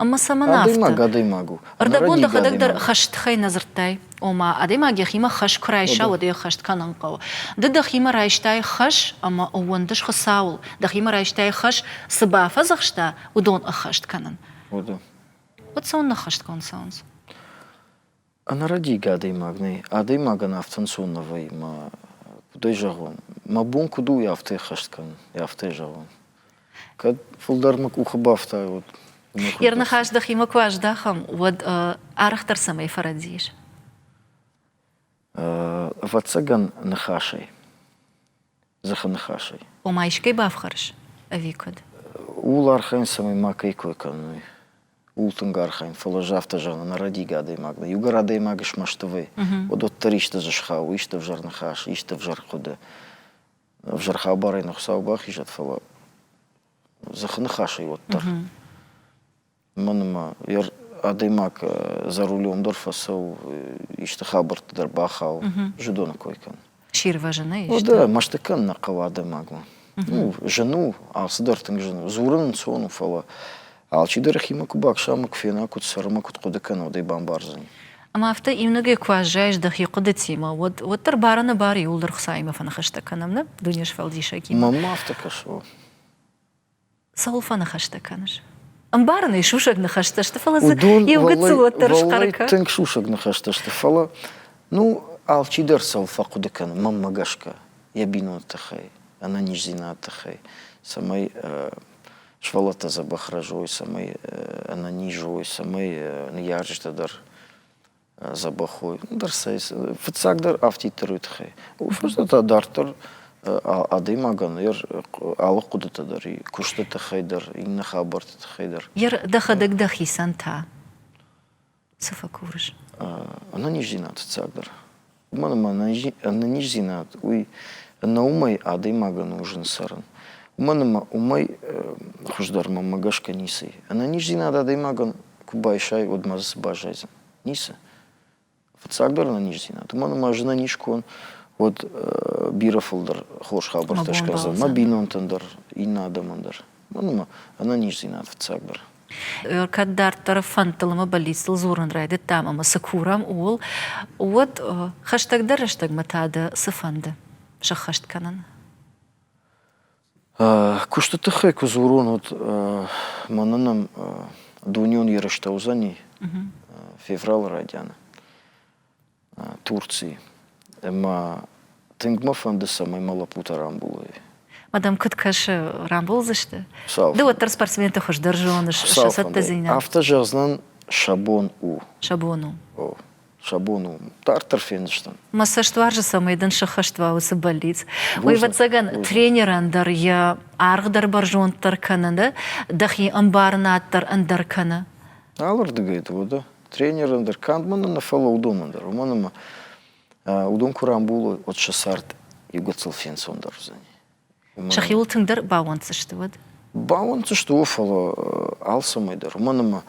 Ӕмӕ цӕмӕн афтӕ? Адӕймаг адӕймаг у. Ӕрдӕбон дӕхӕдӕг дӕр хӕстхӕй нӕ дзырдтай. Ома, адӕймаг йӕхимӕ хӕс куы райса, уӕд ӕй ӕххӕст кӕнын хъӕуы. Ды дӕхимӕ райстай хӕс ӕмӕ ӕууӕндыс Хуыцауыл. Дӕхимӕ райстай хӕс, цы бафӕдзӕхста, уыдон ӕххӕст кӕнын. Уӕдӕ. Уӕд цӕуыннӕ ӕххӕстгонд цӕуынц? Ӕнӕрӕдийгӕ адӕймаг нӕй. Адӕймагӕн афтӕ ӕнцон нӕ вӕййы, мӕ куыдӕй зӕгъон, мӕ бон куыд у, афтӕ ӕххӕст кӕнын, афтӕ зӕгъон. Кӕд фылдӕр мӕ къухы бафта, уӕд Йе рныхас дӕхимӕ куы аздахӕм, уӕд арӕхдӕр цӕмӕй фӕрӕдийыс? Ӕвӕццӕгӕн, ныхасӕй. Дзыхы ныхасӕй. Ома искӕй бафхӕрыс ӕви куыд? Ууыл архайын, цӕмӕй макӕй кой кӕной. Ууыл тынг архайын, фӕлӕ ӕз афтӕ зӕгъын, ӕнӕрӕдийгӕ адӕймаг дӕн. Иугӕр адӕймаг смӕсты вӕййы, уӕд уӕддӕр исты дзы схауы, исты ӕвзӕр ныхас, исты ӕвзӕр хъуыды. Ӕвзӕр хабарӕй нӕ Хуыцау бахизӕд, фӕлӕ дзыхы ныхасӕй уӕддӕр. Уымӕн ӕмӕ адӕймаг за рулем дӕр фӕцӕуы, исты хабӕртты дӕр бахауы, зыдоны кой кӕны. Сирвӕзын ӕй Уӕдӕ мӕсты кӕнын нӕ хъӕуы адӕймагмӕ. Ну, зын у, алцыдӕр тынг зын у. Дзурын ӕнцон у, фӕлӕ алчидӕр йӕхимӕ куы бакса ӕмӕ куы фена, куыд цӕры ӕмӕ куыд хъуыды кӕны, уӕд ӕй бамбардзӕни. Ӕмӕ афтӕ иунӕгӕй куы аззайыс дӕхи хъуыдытимӕ, уӕд уӕддӕр бар-ӕнӕбары иууылдӕр Хуыцауимӕ фӕныхӕстӕ кӕнӕм, нӕ Дунесфӕлдисӕгимӕ. Мӕнмӕ афтӕ кӕсы. Цӕуыл фӕныхӕстӕ кӕныс? Ӕмбарын ӕй, сусӕг ныхӕстӕ сты, фӕлӕ дзы иу гыццыл уӕддӕр схъӕр кӕн. Тынг сусӕг ныхӕстӕ сты, фӕлӕ ну алчидӕр цӕуыл фӕхъуыды кӕны, мӕнмӕ гӕсгӕ, йӕ бинонты тыххӕй, ӕнӕниздзинады тыххӕй, цӕмӕй сывӕллӕттӕ дзӕбӕх рӕзой, цӕмӕй ӕнӕниз уой, цӕмӕй ныййарджытӕ дӕр дзӕбӕх уой. Дӕр сӕ фыццагдӕр афтиддӕр уый тыххӕй. Уый фӕстӕ та дарддӕр адӕймагӕн алы хъуыдытӕ дӕр и, куысты тыххӕй дӕр, иннӕ хабӕртты тыххӕй дӕр. Дӕхӕдӕг дӕхицӕн та цы фӕкурыс? Ӕнӕниздзинад фыццагдӕр. Уымӕн ӕмӕ ӕнӕниздзинад уый ӕнӕ уымӕй адӕймагӕн у зын цӕрын. Уымӕн ӕмӕ уымӕй хуыздӕр мӕнмӕ гӕсгӕ ницы и. Ӕнӕниздзинад адӕймагӕн куы байсай, уӕд ма дзы цы баззайдзӕн? Ницы. Фыццагдӕр ӕнӕниздзинад. Уымӕн ӕмӕ ӕз ӕнӕниз куы уон, уӕд бирӕ фылдӕр хорз хабӕрттӕ скӕндзӕн мӕ бинонтӕн дӕр, иннӕ адӕмӕн дӕр. Уымӕн ӕмӕ ӕнӕниздзинад фыццагдӕр. Кӕд дарддӕр фӕндтыл ӕмӕ бӕллицтыл дзурын райдыдтам ӕмӕ цы курӕм, ууыл, уӕд хӕстӕгдӕр рӕстӕгмӕ та дӕ цы фӕнды сӕххӕст кӕнын? Куысты тыххӕй куы дзурон, уӕд мӕнӕн ӕм дунеон ерыстӕ уыдзӕни февралы райдианы Турцийы. Ӕмӕ тынг мӕ фӕнды, цӕмӕй мӕ лӕппутӕ рамбулой. Мадам куыд кӕсы, рамбулдзысты? Ды уӕддӕр спортсменты хуыздӕр зоныс, сӕ цӕттӕдзинад. Афтӕ зӕгъдзынӕн, сӕ бон у. Сӕ бон у. О, сӕ бон у. Дарддӕр фендзыстӕм. Мӕ цӕст уарзы, цӕмӕй дын сӕххӕст уа уыцы бӕллиц. Уый, ӕвӕццӕгӕн, тренерӕн дӕр йӕ аргъ дӕр бӕрзонддӕр кӕны, дӕхи ӕмбарынад дӕр ӕндӕр кӕны. Алырдыгӕй уӕдӕ. Тренерӕн дӕр канд мӕнӕн нӕ, фӕлӕ уыдонӕн дӕр. Уымӕн ӕмӕ уыдон куы рамбулой, уӕд сӕ цард иу гыццыл фенцондӕр уыдзӕни. Сӕхиуыл тынгдӕр баууӕнддзысты уӕд? Баууӕнддзысты, о, фӕлӕ алцӕмӕй дӕр. Уымӕн ӕмӕ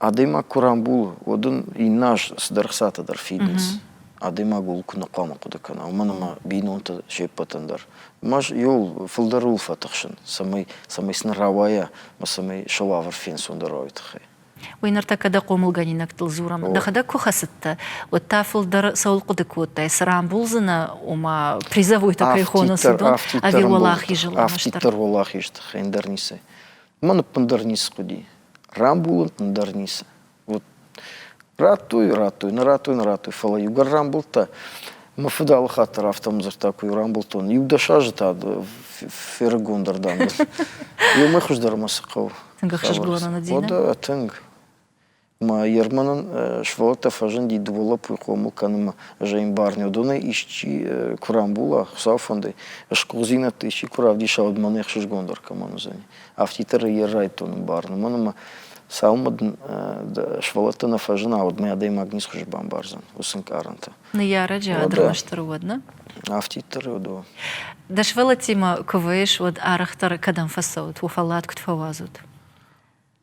адӕймаг куы рамбулы, уӕд ын иннӕ аз цыдӕр ӕхцатӕ дӕр фидынц. Адӕймаг ууыл куы нӕ хъуамӕ хъуыды кӕна, уымӕн ӕмӕ бинонтӕ се ппӕтӕн дӕр. Ӕз иуыл фылдӕр ууыл фӕтыхсын, цӕмӕй, цӕмӕй сын рауайа ӕмӕ цӕмӕй сӕ уавӕр фенцондӕр уа, уый тыххӕй. Уый ныртӕккӕ дӕ хъомылгӕнинӕгтыл дзурӕм. Дӕхӕдӕг куы хӕцыдтӕ, уӕд та фылдӕр цӕуыл хъуыды кодтай? Цы рамбулдзынӕ, ома призовойтӕ кӕй хонынц, уыдон, ӕви уӕлахизыл? Афтиддӕр уӕлахиз тыххӕй ӕндӕр ницы. Мӕн ӕппындӕр ницы хъуыди. Рамбулын ӕндӕр ницы. Вот радтой, радтой, нӕ радтой, нӕ радтой, фӕлӕ иугӕр рамбылдта. Мӕ фыд алы хатт дӕр афтӕ дзырдта, куы-иу рамбылдтон. Иу 10 азы та ферыгондӕр дам. Иумӕ хуыздӕр мӕ цы хъӕуы. Тынг ӕхсызгон уыди. Уӕдӕ тынг. Мӕ Ерманӕн сывӕллӕттӕ фӕзынди дыууӕ лӕппуйы хъомыл кӕнынмӕ. Ӕз ӕй ӕмбарын, уыдонӕй исчи куы рамбула, Хуыцауы фӕндӕй, сгуыхдзинӕдтӕ исчи куы равдиса, уӕд мӕн ӕхсызгондӕр кӕмӕн уыдзӕни. Афтиддӕр ӕй райдтон ӕмбарын, уымӕн ӕмӕ цалынмӕ дын сывӕллӕттӕ нӕ фӕзына, уӕдмӕ адӕймаг ницы хуызы бамбардзӕн уыцы ӕнкъарӕнтӕ. Ныййарӕджы ӕрмӕстдӕр уӕд, нӕ? Афтиддӕр уӕд, о. Дӕ сывӕллӕттимӕ куы вӕййыс, уӕд арӕхдӕр кӕдӕм фӕцӕут, уӕ фӕллад куыд фӕуадзут?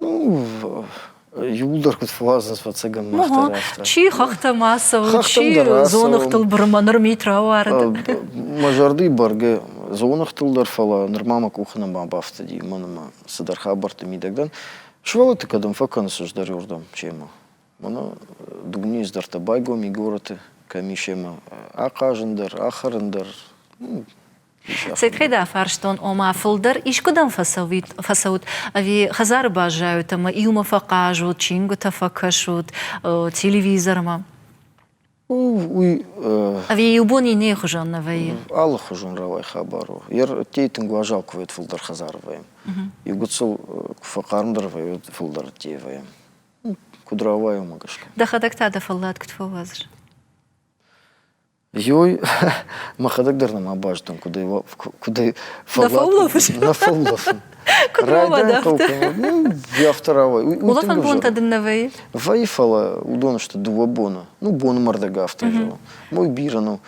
Ну, иууылдӕр куыд фӕуадзынц, ӕвӕццӕгӕн, мах дӕр афтӕ. Чи хӕхтӕм ацӕуы, чи дзоныгътыл бырмӕ ныр мит рауарыд. Мӕ зӕрдыйы бӕргӕ дзоныгътыл дӕр, фӕлӕ нырма мӕ къухы нӕма бафтыди, уымӕн ӕмӕ цыдӕр хабӕртты мидӕг дӕн. Сывӕллӕтты кӕдӕм фӕкӕныс ӕз дӕр уырдӕм семӕ. Мӕнӕ дунейы цыдӕртӕ байгом и горӕты, кӕм и семӕ ахъазын дӕр, ахӕрын дӕр. Цӕй дӕ фарстон, ома фылдӕр искуыдӕм фӕцӕут ӕви хӕдзары баззайут ӕмӕ иумӕ фӕхъазут, чингуытӕ фӕкӕсут, телевизормӕ? Уый Ӕви иу бон иннӕйы хуызӕн нӕ вӕййы? Алыхуызон рауай хабар у. Йе рттӕй тынг уазал куы вӕййы, фылдӕр хӕдзары вӕййӕм. Иу гыццыл куы фӕхъармдӕр вӕййы, уӕд фылдӕр ӕддейы вӕййӕм. Куыд рауайы, уымӕ гӕсгӕ. Дӕхӕдӕг та дӕ фӕллад куыд фӕуадзыс? Ёй, мӕхӕдӕг дӕр нӕма базыдтон, куыдӕй куыдӕй Нӕ фӕулӕфыс? Нӕ фӕулӕфын. Куыд рауад афтӕ? Ну, афтӕ рауай. Улӕфӕн бонтӕ дын нӕ вӕййы? Вӕййы, фӕлӕ уыдон сты дыууӕ боны. Ну, боны мӕрдӕг афтӕ зӕгъын. Мой бирӕ нӕу.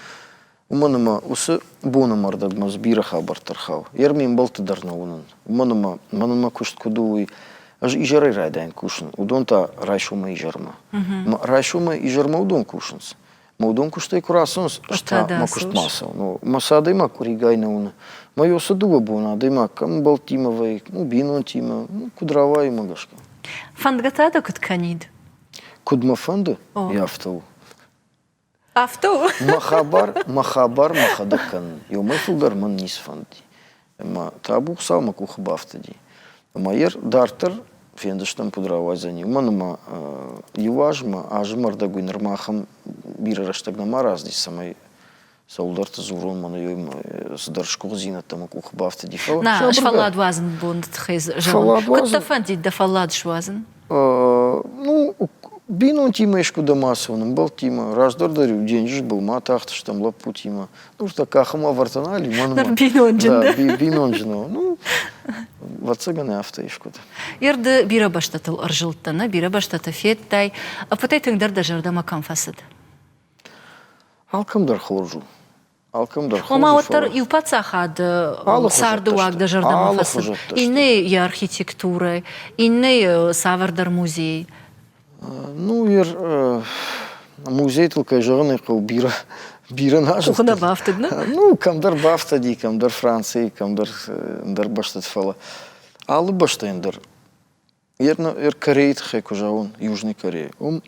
Уымӕн ӕмӕ уыцы боны мӕрдӕгмӕ дзы бирӕ хабӕрттӕ рхауы. Йе ме мбӕлтты дӕр нӕ уынын. Уымӕн ӕмӕ мӕнӕн мӕ куыст куыд у, уый ӕз изӕрӕй райдайын кусын, уыдон та райсомӕй изӕрмӕ. Райсомӕй изӕрмӕ уыдон кусынц. Мӕ уыдон куыстӕй куы рацӕуынц, ӕз та мӕ куыстмӕ ацӕуын. Мӕ цы адӕймаг къуыригай нӕ уыны. Мӕ уыцы дыууӕ боны адӕймаг кӕм ӕмбӕлттимӕ вӕййы, ну, бинонтимӕ, ну, куыд рауайы, уымӕ гӕсгӕ. Фӕндгӕ та дӕ куыд кӕнид? Куыд мӕ фӕнды, афтӕ у. Афтӕ у? Мӕ хабар, мӕ хабар мӕхӕдӕг кӕнын. Иумӕ фылдӕр мӕн ницы фӕнди. Ӕмӕ табу Хуыцау мӕ къухы бафтыди. Ӕмӕ йӕ дарддӕр фендзыстӕм, куыд рауайдзӕни. Уымӕн ӕмӕ иу азмӕ, азы мӕрдӕг уый нырма ахӕм бирӕ рӕстӕг нӕма разынди, цӕмӕй цӕуылдӕрты дзурон, мӕнӕ цыдӕр сгуыхдзинӕдтӕ мӕ къухы бафтыди. Фӕлӕ Нӕ, ӕз фӕллад уадзын боны тыххӕй зӕгъын. Куыд дӕ фӕндид дӕ фӕллад суадзын? Ну, бинонтимӕ искуыдӕм ацӕуын, ӕмбӕлттимӕ. Раздӕр дӕр-иу денджыз былмӕ тахтыстӕм лӕппутимӕ. Ныртӕккӕ ахӕм уавӕртӕ нал и, мӕнмӕ. Ныр бинонджын дӕ. Бинонджын у. Ну, ӕвӕццӕгӕн, афтӕ искуыд. Ер ды бирӕ бӕстӕтыл ӕрзылдтӕ, нӕ бирӕ бӕстӕты федтай. Ӕппӕтӕй тынгдӕр дӕ зӕрдӕмӕ кӕм фӕцыд? Алкӕм дӕр хорз у. Алкӕм дӕр хорз Ома уӕддӕр иу паддзахады царды уаг дӕ зӕрдӕмӕ фӕцыд, иннӕйы йӕ архитектурӕ, иннӕйы цавӕрдӕр музей. Ну, ер музейтыл, кӕй зӕгъын ӕй хъӕуы, бирӕ бирӕ нӕ Къухы нӕ бафтыд, нӕ? Ну, кӕмдӕр бафтыди, кӕмдӕр Францийы, кӕмдӕр ӕндӕр бӕстӕты, фӕлӕ алы бӕстӕйӕн дӕр Ер Корейы тыххӕй куы зӕгъон, Южный Корея, уым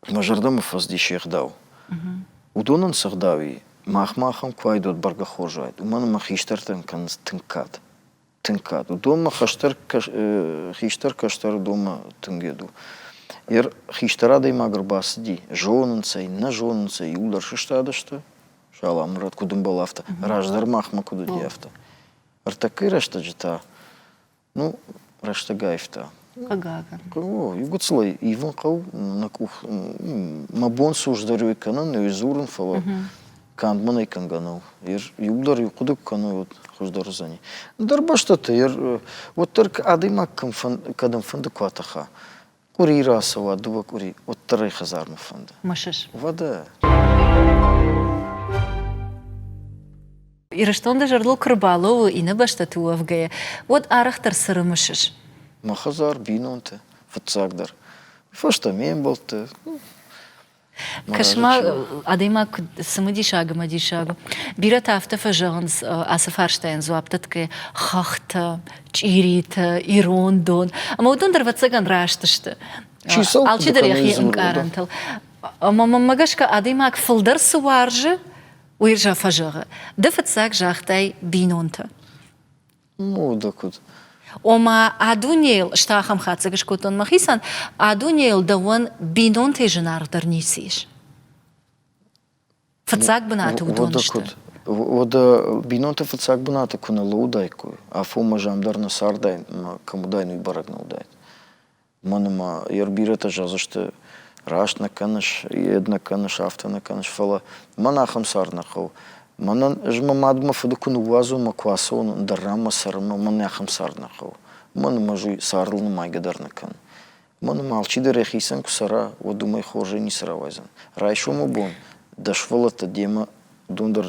мӕ зӕрдӕмӕ фӕцыди се гъдау. Уыдонӕн цы гъдау и, махмӕ ахӕм куы уаид, уӕд бӕргӕ хорз уаид. Уымӕн ӕмӕ хистӕртӕн кӕнынц тынг кад. Тынг кад. Уыдонмӕ хӕстӕр, хистӕр кӕстӕр уыдонмӕ тынг йед у. Ер хистӕр адӕймаг ӕрбацыди, зонынц ӕй, нӕ зонынц ӕй, иуылдӕр сыстадысты, салам куыд ӕмбӕлы, афтӕ. Раздӕр махмӕ куыд уыди, афтӕ. Ӕртӕккӕйы рӕстӕджы та Ну, рӕстӕг аивта. Хъыгагӕн. О, иугуыцылӕй ивын хъӕуы нӕ къух. Мӕ бон цы уыздӕр кӕнын, уый дзурын, фӕлӕ канд мӕнӕй кӕнгӕ нӕу. Иуылдӕр иу хъуыды куы кӕной, уӕд хуыздӕр уыдзӕни. Ӕндӕр бӕстӕты уӕддӕр адӕймаг кӕдӕм фӕнды куы атӕха, къуыри рацӕуа, дыууӕ къуыри, уӕддӕр ӕй хӕдзармӕ фӕнды. Мысыс? Уӕдӕ. Ирыстон дӕ зӕрдыл куы рбалӕууы иннӕ бӕстӕты уӕвгӕйӕ, уӕд арӕхдӕр цы рымысыс? Мӕ хӕдзар, бинонтӕ, фыццагдӕр. Фӕстӕ ме мбӕлттӕ. Кӕс-ма, адӕймаг куыд цымыдисаг ӕмӕ диссаг у. Бирӕтӕ афтӕ фӕзӕгъынц ацы фарстайӕн дзуапп дӕтгӕйӕ хӕхтӕ, чъиритӕ, ирон дон. Ӕмӕ уыдон дӕр, ӕвӕццӕгӕн, раст сты. Алчидӕр йӕхи ӕнкъарӕнтыл. Ӕмӕ мӕнмӕ гӕсгӕ, адӕймаг фылдӕр цы уарзы, уый фӕзӕгъы. Ды фыццаг загътай бинонтӕ. Ну, да куыд. Ома, а дунейыл, стӕ ахӕм хатдзӕг скодтон мӕхицӕн, а дунейыл дӕуӕн бинонтӕй зынаргъдӕр ницы ис. Фыццаг бынаты уыдон сты. Уӕдӕ бинонтӕ фыццаг бынаты куы нӕ лӕууыдаиккой, афонмӕ ӕз ам дӕр нӕ цардаин ӕмӕ кӕм уыдаин, уый бӕрӕг нӕ уыдаид. Уымӕн ӕмӕ йӕ бирӕтӕ зӕгъдзысты, раст нӕ кӕныс, йед нӕ кӕныс, афтӕ нӕ кӕныс, фӕлӕ мӕн ахӕм цард нӕ хъӕуы. Мӕнӕн ӕз мӕ мад мӕ фыды куы ныууадзон мӕ куы ацӕуон ӕндӕр ранмӕ цӕрынмӕ, мӕн ахӕм цард нӕ хъӕуы. Уымӕн ӕмӕ ӕз уый цардыл нымайгӕ дӕр нӕ кӕнын. Уымӕн ӕмӕ алчидӕр йӕхицӕн куы цӕра, уӕд уымӕй хорзӕй ницы рауайдзӕн. Райсомы бон дӕ сывӕллӕттӕ демӕ уыдон дӕр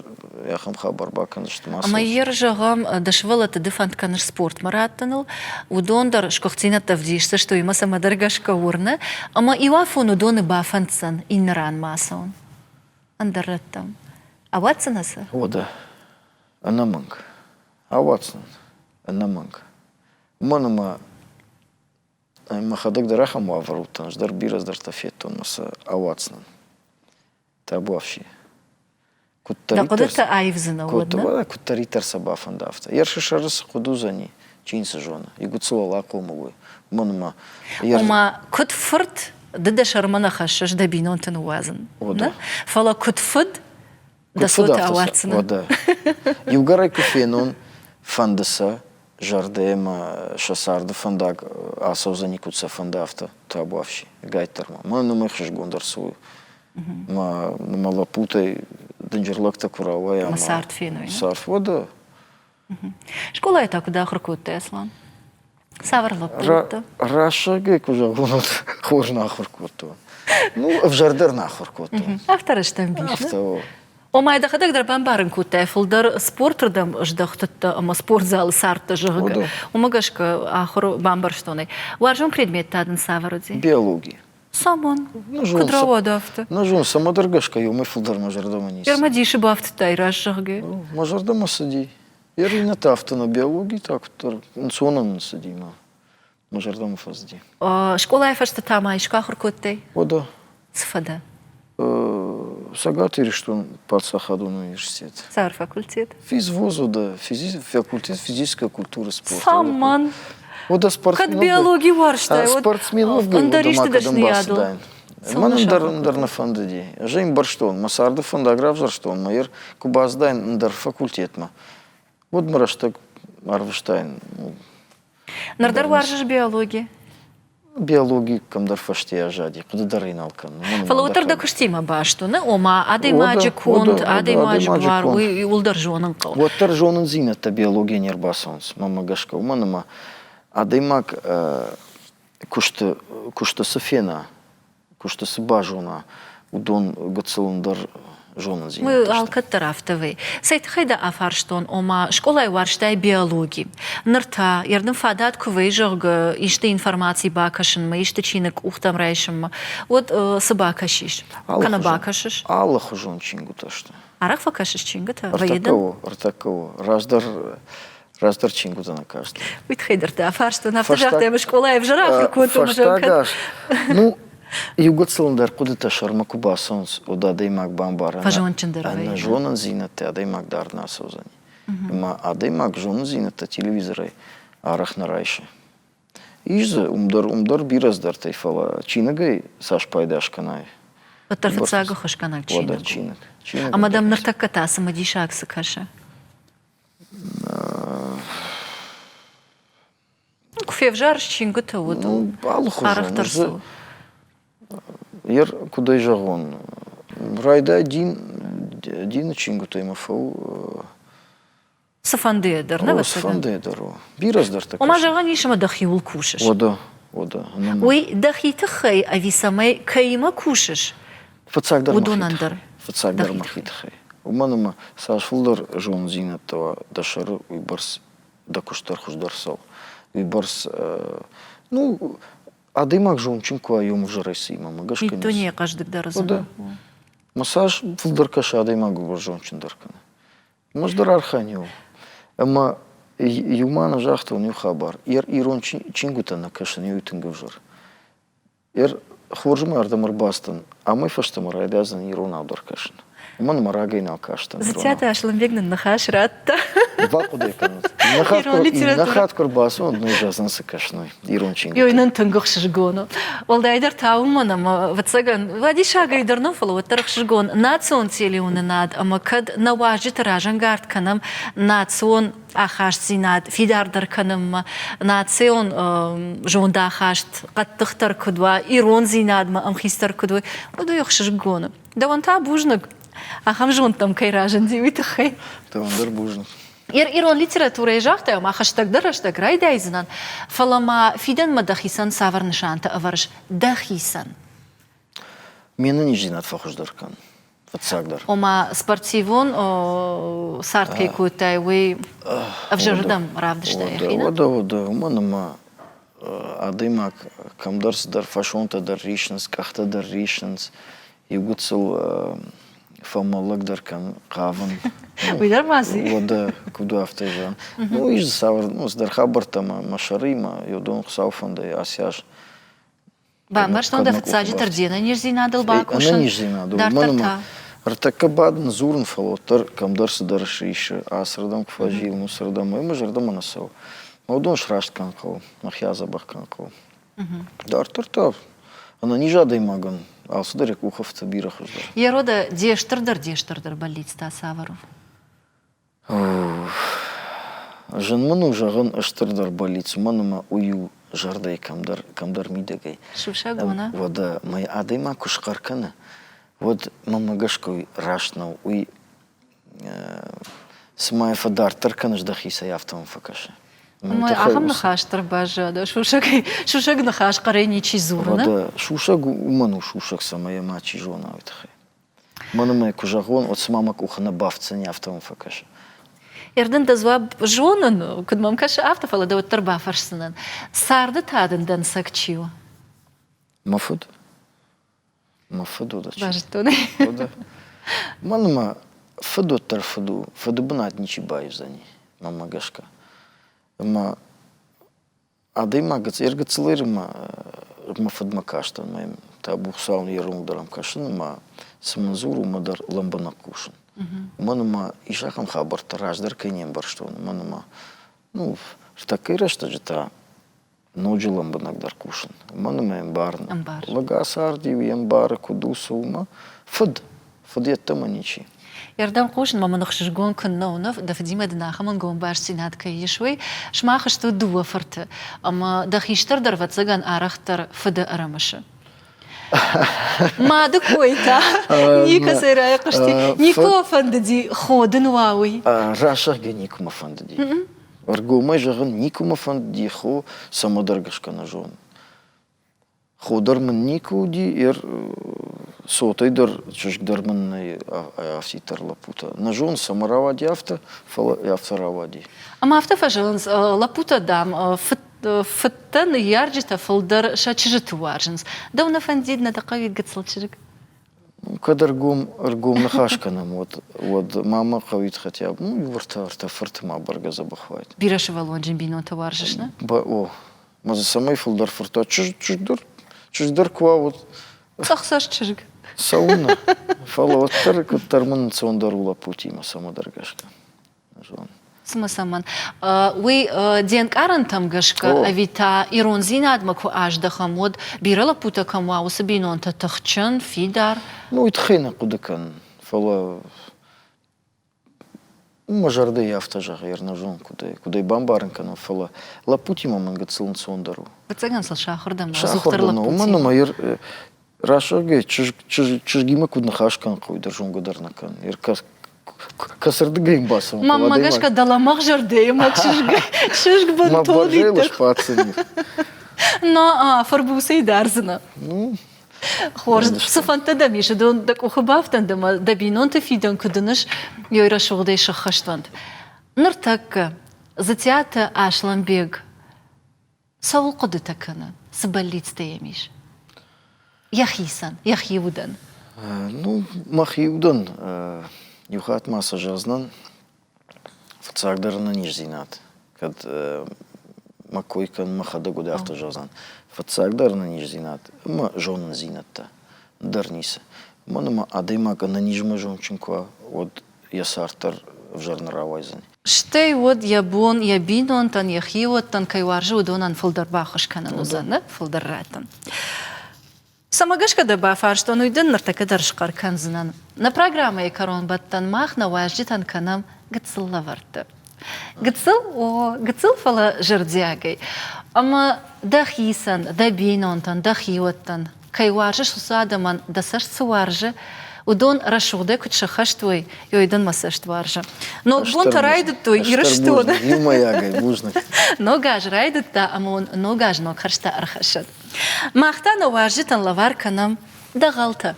ахӕм хабар бакӕндзысты. Ӕмӕ йе зӕгъӕм, дӕ сывӕллӕтты ды фӕнд кӕныс спортмӕ раттыныл, уыдон дӕр сгуыхтдзинӕдтӕ ӕвдисдзысты, уый мӕ цӕмӕдӕр гӕсгӕ уырны, ӕмӕ иу афон уыдоны бафӕнддзӕн иннӕ ранмӕ ацӕуын, ӕндӕр рӕттӕм. Ауадздзынӕ сӕ? Уӕдӕ, ӕнӕмӕнг. Ауадздзынӕн, ӕнӕмӕнг. Уымӕн ӕмӕ Мӕхӕдӕг дӕр ахӕм уавӕр уыдтӕн, ӕз дӕр бирӕ цыдӕртӕ федтон ӕмӕ сӕ ауадздзынӕн. Табуафси. Дӕ хъуыдытӕ аивдзынӕ уӕд, нӕ? Куыддӕриддӕр сӕ бафӕнда, афтӕ. Йе рсысӕры цы хъуыды уыдзӕни, чи йын цы зоны. Игуыцыл ахъомыл уой. Уымӕн ӕмӕ Ома, куыд фырт, ды дӕ сӕрмӕ нӕ хӕссыс дӕ бинонты ныууадзын. Нӕ? Фӕлӕ куыд фыд, дӕ цоты ауадздзынӕ. Уӕдӕ. Иугӕр ӕй куы фенон, фӕнды сӕ, зӕрдӕ ӕмӕ сӕ царды фӕндаг ацӕудзӕни, куыд сӕ фӕнды, афтӕ табуафси. Ӕгайтдӕр ма. Мӕн уымӕй хсызгондӕр цы у. Мӕ, мӕ лӕппутӕй дынджыр лӕгтӕ куы рауайа. Ӕмӕ цард феной. Цард, уӕдӕ. Скъолайы та куыд ахуыр кодтай, Аслан? Цавӕр лӕппу уыдтӕ? Рӕсӕгӕй куы зӕгъон, уӕд хорз нӕ ахуыр кодтон. Ну, ӕвзӕрдӕр нӕ ахуыр кодтон. Афтӕ рӕстӕмбис. Афтӕ о. Ома, дӕхӕдӕг дӕр бамбарын кодтай, фылдӕр спортырдӕм здӕхтыдтӕ ӕмӕ спортзалы цардтӕ, зӕгъгӕ. Уымӕ гӕсгӕ ахуыр бамбӕрстон ӕй. Уарзон предмет та дын цавӕр уыди? Биологи. Цӕмӕн? Куыд рауад афтӕ? Нӕ зон, цӕмӕдӕр гӕсгӕ иумӕ фылдӕр мӕ зӕрдӕмӕ ницы. Ӕрмӕ дисы бафтыдтай, раст зӕгъгӕ? Мӕ зӕрдӕмӕ цыди. Иннӕтӕ афтӕ нӕ биологи та куыддӕр ӕнцонӕн цыди мӕ мӕ зӕрдӕмӕ фӕцыди. Скъолайы фӕстӕ та ма искуы ахуыр кодтай? Уӕдӕ. Цы фӕдӕ? Цӕгат Ирыстон паддзахадон университет. Цавӕр факультет? Физвоз уӕдӕ, факультет физической культуры спорта. Цӕмӕн? Уӕдӕ спортсмен. Кӕд биологи уарзтай, уӕд спортсмен ӕндӕр исты дӕсныйадыл. Мӕн ӕндӕр ӕндӕр нӕ фӕндыди. Ӕз ӕй ӕмбӕрстон, мӕ царды фӕндаг равзӕрстон, мӕ йер куы бацыдаин ӕндӕр факультетмӕ, уӕд мӕ рӕстӕг арвыстаин. Ныр дӕр уарзыс биологи? Биологи кӕмдӕр фӕсте аззади, хъуыды дӕр ӕй нал кӕнын. Фӕлӕ уӕддӕр дӕ куыстимӕ баст у, нӕ? Ома адӕймаджы конд, адӕймаджы буар, уый иууылдӕр зонын хъӕуы. Уӕддӕр зонындзинӕдтӕ биологийӕ не рбацӕуынц, мӕнмӕ гӕсгӕ, уымӕн ӕмӕ адӕймаг куысты, куысты цы фена, куысты цы базона, уыдон гыццыл ӕндӕр зонындзинӕдтӕ Уый алкӕддӕр афтӕ вӕййы. Цӕй тыххӕй дӕ афарстон, ома скъолайы уарзтай биологи. Ныр та, йе рдын фадат куы вӕййы, зӕгъгӕ, исты информаци бакӕсынмӕ, исты чиныг къухтӕм райсынмӕ, уӕд цы бакӕсис? Кӕнӕ бакӕсыс? Алыхуызон чингуытӕ сты. Арӕх фӕкӕсыс чингуытӕ? Ӕртӕккӕ у, ӕртӕккӕ у. Раздӕр раздӕр чингуытӕ нӕ кастӕн. Уый тыххӕй дӕр дӕ фарстон. Афтӕ загътай, ӕмӕ скъолайы ӕвзӕр ахуыр кодтон. Фӕстаг аз. Ну, иу гыццыл ӕндӕр хъуыдытӕ сӕрмӕ куы бацӕуынц, уӕд адӕймаг бамбары, Фӕзондджындӕр вӕййы. ӕнӕ зонындзинӕдтӕ адӕймаг дард нӕ ацӕудзӕни. Ӕмӕ адӕймаг зонындзинӕдтӕ телевизорӕй арӕх нӕ райсы. Ис дзы уым дӕр, уым дӕр бирӕ цыдӕртӕй, фӕлӕ чиныгӕй цас пайда скӕнай. Уӕддӕр фыццаг ӕххуысгӕнӕг чиныг. Уӕдӕ чиныг. Ӕмӕ дӕм ныртӕккӕ та цымыдисаг цы кӕсы? Куы февзарыс чингуытӕ, уӕд арӕхдӕр цы Ер, куыд ӕй зӕгъон, райдай дин, дины чингуытӕй ма фӕу. Цыфӕндыйӕ дӕр, нӕ Цыфӕндыйӕ дӕр у. Бирӕ цыдӕртӕ Ома зӕгъӕн ис, ӕмӕ дӕхиуыл кусыс. Уӕдӕ, уӕдӕ. Уый дӕхи тыххӕй ӕви цӕмӕй кӕимӕ кусыс, Фыццагдӕр уыдонӕн дӕр? Фыццагдӕр мӕхи тыххӕй. Уымӕн ӕмӕ цас фылдӕр зонындзинӕдтӕ уа дӕ сӕры, уыйбӕрц дӕ куыст дӕр хуыздӕр цӕуы. Уыйбӕрц, ну, адӕймаг зондджын куы уа, йе мвзӕрӕй цы имӕ, мӕ гӕсгӕ Миддунейы хъӕздыгдӕр уыдзӕн. Мӕ цас фылдӕр кӕсы адӕймаг, уыйбӕрц зондджындӕр кӕны. Ӕз дӕр архайын иу. Ӕмӕ иу ма нӕ загътон иу хабар. Ирон чингуытӕ нӕ кӕсын, иу тынг ӕвзӕр. Ер хорз мӕ ардӕм ӕрбацыдтӕн, амӕй фӕстӕмӕ райдайдзӕн иронау дӕр кӕсын. Уымӕн ӕмӕ рагӕй нал кастӕн. Зытӕты Аслӕнбег нын ныхас радта. Бахъуыды кӕнут. Иннӕ хатт куы рбацӕуон, ну зӕгъдзӕн цы кӕсной ирон чингуытӕ. Ёй нын тынг ӕхсызгон у. Уӕлдайдӕр та уымӕн ӕмӕ, ӕвӕццӕгӕн, уадиссагӕй дӕр нӕ, фӕлӕ уӕддӕр ӕхсызгон национ телеуынынад ӕмӕ кӕд нӕ уазджыты разӕнгард кӕнӕм национ ахастдзинад фидардӕр кӕнынмӕ, национ зондахаст хъӕддыхдӕр куыд уа, ирондзинадмӕ ӕмхицдӕр куыд уой, уӕд уый ӕхсызгон у. Дӕуӕн та бузныг, ахӕм зонд дӕм кӕй разынди, уый тыххӕй. Дӕуӕн дӕр бузныг. Ирон литературӕйы загътай, ма хӕстӕгдӕр рӕстӕг райдайдзынӕн, фӕлӕ ма фидӕнмӕ дӕхицӕн цавӕр нысантӕ ӕвӕрыс дӕхицӕн? Ме нӕниздзинад фӕхуыздӕр кӕн, фыццагдӕр. Ома спортивон цард кӕй кодтай, уый ӕвзӕрырдӕм равдыста йӕхи? Уӕдӕ, уӕдӕ, уымӕн ӕмӕ адӕймаг кӕмдӕр цыдӕр фӕсонтӕ дӕр рисынц, къӕхтӕ дӕр рисынц, иу гыццыл фӕмӕллӕгдӕр кӕн хъавын. Уый дӕр ма цы? Уӕдӕ куыд у афтӕ зӕгъын. Ну, ис дзы цавӕр, ну, цыдӕр хабӕрттӕ мӕ мӕ сӕры ма, уыдон Хуыцауы фӕндӕй ацы аз Бамбӕрстон дӕ фыццаджыдӕр де нӕниздзинадыл бакусын. Ӕнӕниздзинадыл. Дарддӕр та? Ӕртӕккӕ бадын, дзурын, фӕлӕ уӕддӕр кӕмдӕр цыдӕр срисы, ацырдӕм куы фӕзилын, уыцырдӕм, уый мӕ зӕрдӕмӕ нӕ цӕуы. Уыдон сраст кӕнын хъӕуы, мӕхи адзӕбӕх кӕнын хъӕуы. Дарддӕр та ӕнӕниз адӕймагӕн алцыдӕр йӕ къухы ӕфты бирӕ хуыздӕр. Ерода, де стырдӕр де стырдӕр бӕллиц та цавӕр у? Зын мын у зӕгъын стырдӕр бӕллиц, уымӕн ӕмӕ уый у зӕрдӕйы кӕмдӕр, кӕмдӕр мидӕгӕй. Сусӕг у, нӕ? Уӕдӕ мӕ адӕймаг куы схъӕр кӕны, уӕд мӕнмӕ гӕсгӕ уый раст нӕу. Уый цыма йӕ фӕдарддӕр кӕныс дӕхицӕй, афтӕ мӕм фӕкӕсы. Ӕмӕ ахӕм ныхас дӕр баззад. Сусӕгӕй, сусӕг ныхас хъӕрӕй ничи дзуры, нӕ? Уӕдӕ сусӕг уымӕн у сусӕг, цӕмӕй йӕ мачи зона, уый тыххӕй. Мӕнмӕ куы зӕгъон, уӕд цыма мӕ къухы нӕ бафтдзӕни, афтӕ мӕм фӕкӕсы. Ердын дӕ дзуапп зонын, куыд мӕм кӕсы, афтӕ, фӕлӕ дӕ уӕддӕр бафӕрсдзынӕн. Царды та дын дӕнцӕг чи у? Мӕ фыд. Мӕ фыд уыд. Базыдтон ӕй. Мӕнмӕ фыд уӕддӕр фыд у. Фыды бынат ничи баивдзӕни, мӕнмӕ гӕсгӕ. Ӕмӕ Адӕймаг гыццыл мӕ фыдмӕ кастӕн, ӕмӕ йӕм табу Хуыцауӕн йе ргом дӕр ӕм кӕсын ӕмӕ цы мын дзуры, уымӕ дӕр лӕмбынӕг хъусын. Уымӕн ӕмӕ ис ахӕм хабӕрттӕ, раздӕр кӕй не мбӕрстон, уымӕн ӕмӕ ну, ртӕккӕйы рӕстӕджы та ноджы лӕмбынӕгдӕр хъусын. Уымӕн ӕмӕ ӕмбарын. Лӕг ацарди, уый ӕмбары, куыд у, цы у, мӕ фыд Фыд йеддӕмӕ ничи. Ӕрдӕм хъусын мӕм ӕхсызгон куыннӕ у, дӕ фыдимӕ дын ахӕм ӕнгом бастдзинад кӕй ис, уый. Сымах стут дыууӕ фырты, ӕмӕ дӕ хистӕр дӕр, ӕвӕццӕгӕн, арӕхдӕр фыды ӕрымысы. Мады кой та никӕцӕй райхъуысти. Никуы фӕндыди ходын уа уый? Расӕгъгӕ никуы мӕ фӕндыди. Ӕргомӕй зӕгъын, никуы мӕ фӕндыди хо, цӕмӕдӕр гӕсгӕ нӕ зонын. Хо дӕр мын никуы уыди, ер цотӕй дӕр, чызг дӕр мын нӕй афтиддӕр лӕппутӕ. Нӕ зонын, цӕмӕ рауади афтӕ, фӕлӕ афтӕ рауади. Ӕмӕ афтӕ фӕзӕгъынц, лӕппутӕ, дам, фыдтӕ, ныййарджытӕ фылдӕр сӕ чызджыты уарзынц. Дӕу нӕ фӕндид, нӕ дӕ хъӕуид гыццыл чызг? Кӕд ӕргом, ӕргом ныхас кӕнӕм, уӕд, уӕд ма мӕ хъӕуид хотя бы, ну, иу ӕртӕ, ӕртӕ фырты ма бӕргӕ дзӕбӕх уаид. Бирӕсывӕллонджын бинонтӕ уарзыс, нӕ? О, Ма дзы цӕмӕй фылдӕр фырттӕ чызг, чызг дӕр, чызг дӕр куы уа, уӕд Цъӕхцӕст чызг. Цӕуылнӕ? Фӕлӕ уӕддӕр куыддӕр мын ӕнцондӕр у лӕппутимӕ цӕмӕдӕр гӕсгӕ. Цымӕ цӕмӕн? Уый де нкъарӕнтӕм гӕсгӕ ӕви та ирондзинадмӕ куы аздӕхӕм, уӕд бирӕ лӕппутӕ кӕм уа, уыцы бинонтӕ тыхджын, фидар? Ну, уый тыххӕй нӕ хъуыды кӕнын, фӕлӕ Мӕ зӕрдӕ йӕ афтӕ зӕгъы, ӕрнӕзон, куыдӕй, куыдӕй бамбарын кӕнон, фӕлӕ лӕппутимӕ мын гыццыл ӕнцондӕр у. Ӕвӕццӕгӕн сыл сахуыр дӕн, Сахуыр дӕн, уымӕн ӕмӕ рӕсугъдӕй чызг, чызг, чызгимӕ куыд ныхас кӕнын хъӕуы, дӕр зонгӕ дӕр нӕ кӕнын. Кӕцырдыгӕй йын бацӕуын хъӕуы? Мӕнмӕ гӕсгӕ дӕ лӕмӕгъ зӕрдӕйы мӕ чызг, чызг бынтон иттӕг. На, фырбуцӕй дардзынӕ. Ну, Хорз, цы фӕндтӕ дӕм ис, уыдон дӕ къухы бафтӕнт ӕмӕ дӕ бинонты фидӕн куыд уыныс, йой рӕсугъдӕй сӕххӕст уӕнт. Ныртӕккӕ Дзытиаты Аслӕнбег цӕуыл хъуыдытӕ кӕны, цы бӕллицтӕ йӕм ис? Йӕхицӕн, йӕхи удӕн. Ну, мӕхи удӕн иу хатт ма сӕ зӕгъдзынӕн, Фыццагдӕр ӕнӕниздзинад. Кӕд мӕ кой кӕнын мӕхӕдӕг уыд, афтӕ зӕгъдзӕн. Фыццагдӕр ӕнӕниздзинад ӕмӕ зонындзинӕдтӕ дӕр ницы. Уымӕн ӕмӕ адӕймаг ӕнӕнизмӕ зондджын куы уа, уӕд йӕ цард дӕр ӕвзӕр нӕ рауайдзӕни. Стӕй уӕд йӕ бон йӕ бинонтӕн, йӕ хиуӕттӕн кӕй уарзы, уыдонӕн фылдӕр баххуыс кӕнын уыдзӕн, фылдӕр раттын. Цӕмӕ гӕсгӕ дӕ бафарстон, уый дын ныртӕккӕ дӕр схъӕр кӕндзынӕн. Нӕ программӕйы кӕронбӕттӕн мах нӕ уазджытӕн кӕнӕм гыццыл лӕвӕрттӕ. Гыццыл, о, гыццыл, фӕлӕ зӕрдиагӕй. Ӕмӕ дӕхицӕн, дӕ бинонтӕн, дӕ хиуӕттӕн, кӕй уарзыс, уыцы адӕмӕн дӕ цӕст цы уарзы, уыдон рӕсугъдӕй куыд сӕххӕст уой, ой дын мӕ цӕст уарзы. Ногбонтӕ райдыдтой Ирыстоны. Иумӕйагӕй бузныг. Ног аз райдыдта ӕмӕ уын ног аз ног хӕрзтӕ ӕрхӕссӕд. Мах та нӕ уазджытӕн лӕвар кӕнӕм дӕгъӕлтӕ.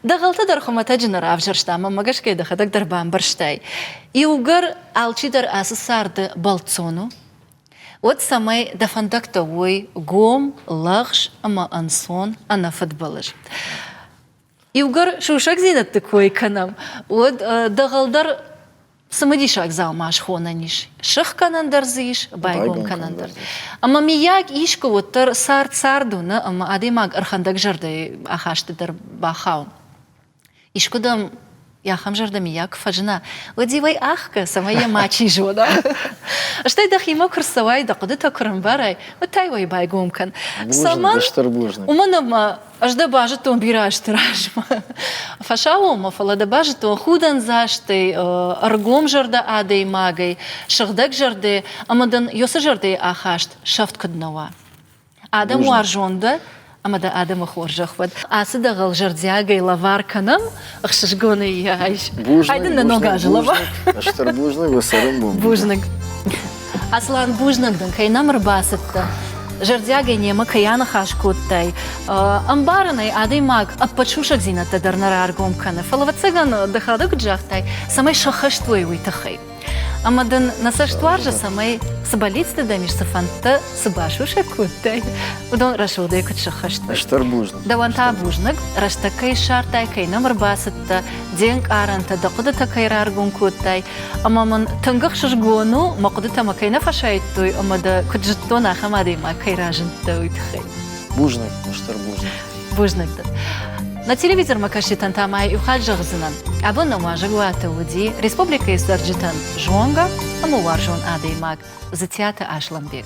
Дӕгъӕлтӕ дӕр хуымӕтӕджы нӕ равзӕрстам, ӕмӕ гӕсгӕ дӕхӕдӕг дӕр бамбӕрстай. Иугӕр алчидӕр ацы царды бӕлццон у, уӕд цӕмӕй дӕ фӕндӕгтӕ уой гом, лӕгъз ӕмӕ ӕнцон, ӕнӕфыдбылыз. Иугӕр сусӕгдзинӕдты кой кӕнӕм, уӕд дӕгъӕл дӕр цымыдисаг дзаума схонӕн ис. Сыхгӕнӕн дӕр дзы ис, байгом кӕнӕн дӕр. Ӕмӕ миййаг искуы уӕддӕр цард цард у, нӕ? Ӕмӕ адӕймаг ӕрхӕндӕг зӕрдӕйы ахасты дӕр бахауы. Искуыдӕм ахӕм зӕрдӕ миййаг куы фӕзына, уӕд-иу ӕй ӕхгӕ, цӕмӕй йӕ мачи зона. Стӕй дӕхимӕ куы рцӕуай, дӕ хъуыдытӕ куы рӕмбарай, уӕд та-иу ӕй байгом кӕн. Цӕмӕн? Стыр бузныг. Уымӕн ӕмӕ Ӕз дӕ базыдтон бирӕ азты размӕ. Фӕсаууонмӕ, фӕлӕ дӕ базыдтон худӕндзастӕй, ӕргомзӕрдӕ адӕймагӕй, сыгъдӕгзӕрдӕ ӕмӕ дын уыцы зӕрдӕйы ахаст сӕфт куыд нӕ уа. Адӕм уарзон дӕ ӕмӕ дӕ адӕмы хорзӕх уӕд. Ацы дӕгъӕл зӕрдиагӕй лӕвар кӕнӕм, ӕхсызгонӕй йӕ айс. Ай дын нӕ ног азы лӕвар. Стыр бузныг, уӕ цӕрӕнбон. Бузныг. Аслан, бузныг дын, кӕй нӕм ӕрбацыдтӕ, зӕрдиагӕй немӕ кӕй аныхас кодтай. Ӕмбарын ӕй, адӕймаг ӕппӕт сусӕгдзинӕдтӕ дӕр нӕ раргом кӕны, фӕлӕ, ӕвӕццӕгӕн, дӕхӕдӕг куыд загътай, цӕмӕй сӕххӕст уой, уый тыххӕй. Ӕмӕ дын нӕ цӕст уарзы, цӕмӕй цы бӕллицтӕ дӕм ис, цы фӕндтӕ, цы басусӕг кодтай, уыдон рӕсугъдӕй куыд сӕххӕст уой. Стыр бузныг. Дӕуӕн та бузныг, рӕстӕг кӕй ссардтай, кӕй нӕм ӕрбацыдтӕ, де нкъарӕнтӕ, дӕ хъуыдытӕ кӕй раргом кодтай. Ӕмӕ мын тынг ӕхсызгон у, мӕ хъуыдытӕ мӕ кӕй нӕ фӕсайдтой ӕмӕ дӕ куыд зыдтон, ахӕм адӕймаг кӕй разындтӕ, уый тыххӕй. Бузныг, стыр бузныг. Бузныг дын. Нӕ телевизормӕ кӕсджытӕн та ма иу хатт зӕгъдзынӕн. Абон нӕ уазӕгуаты уыди республикӕйы цӕрджытӕн зонгӕ ӕмӕ уарзон адӕймаг Дзытиаты Аслӕнбег.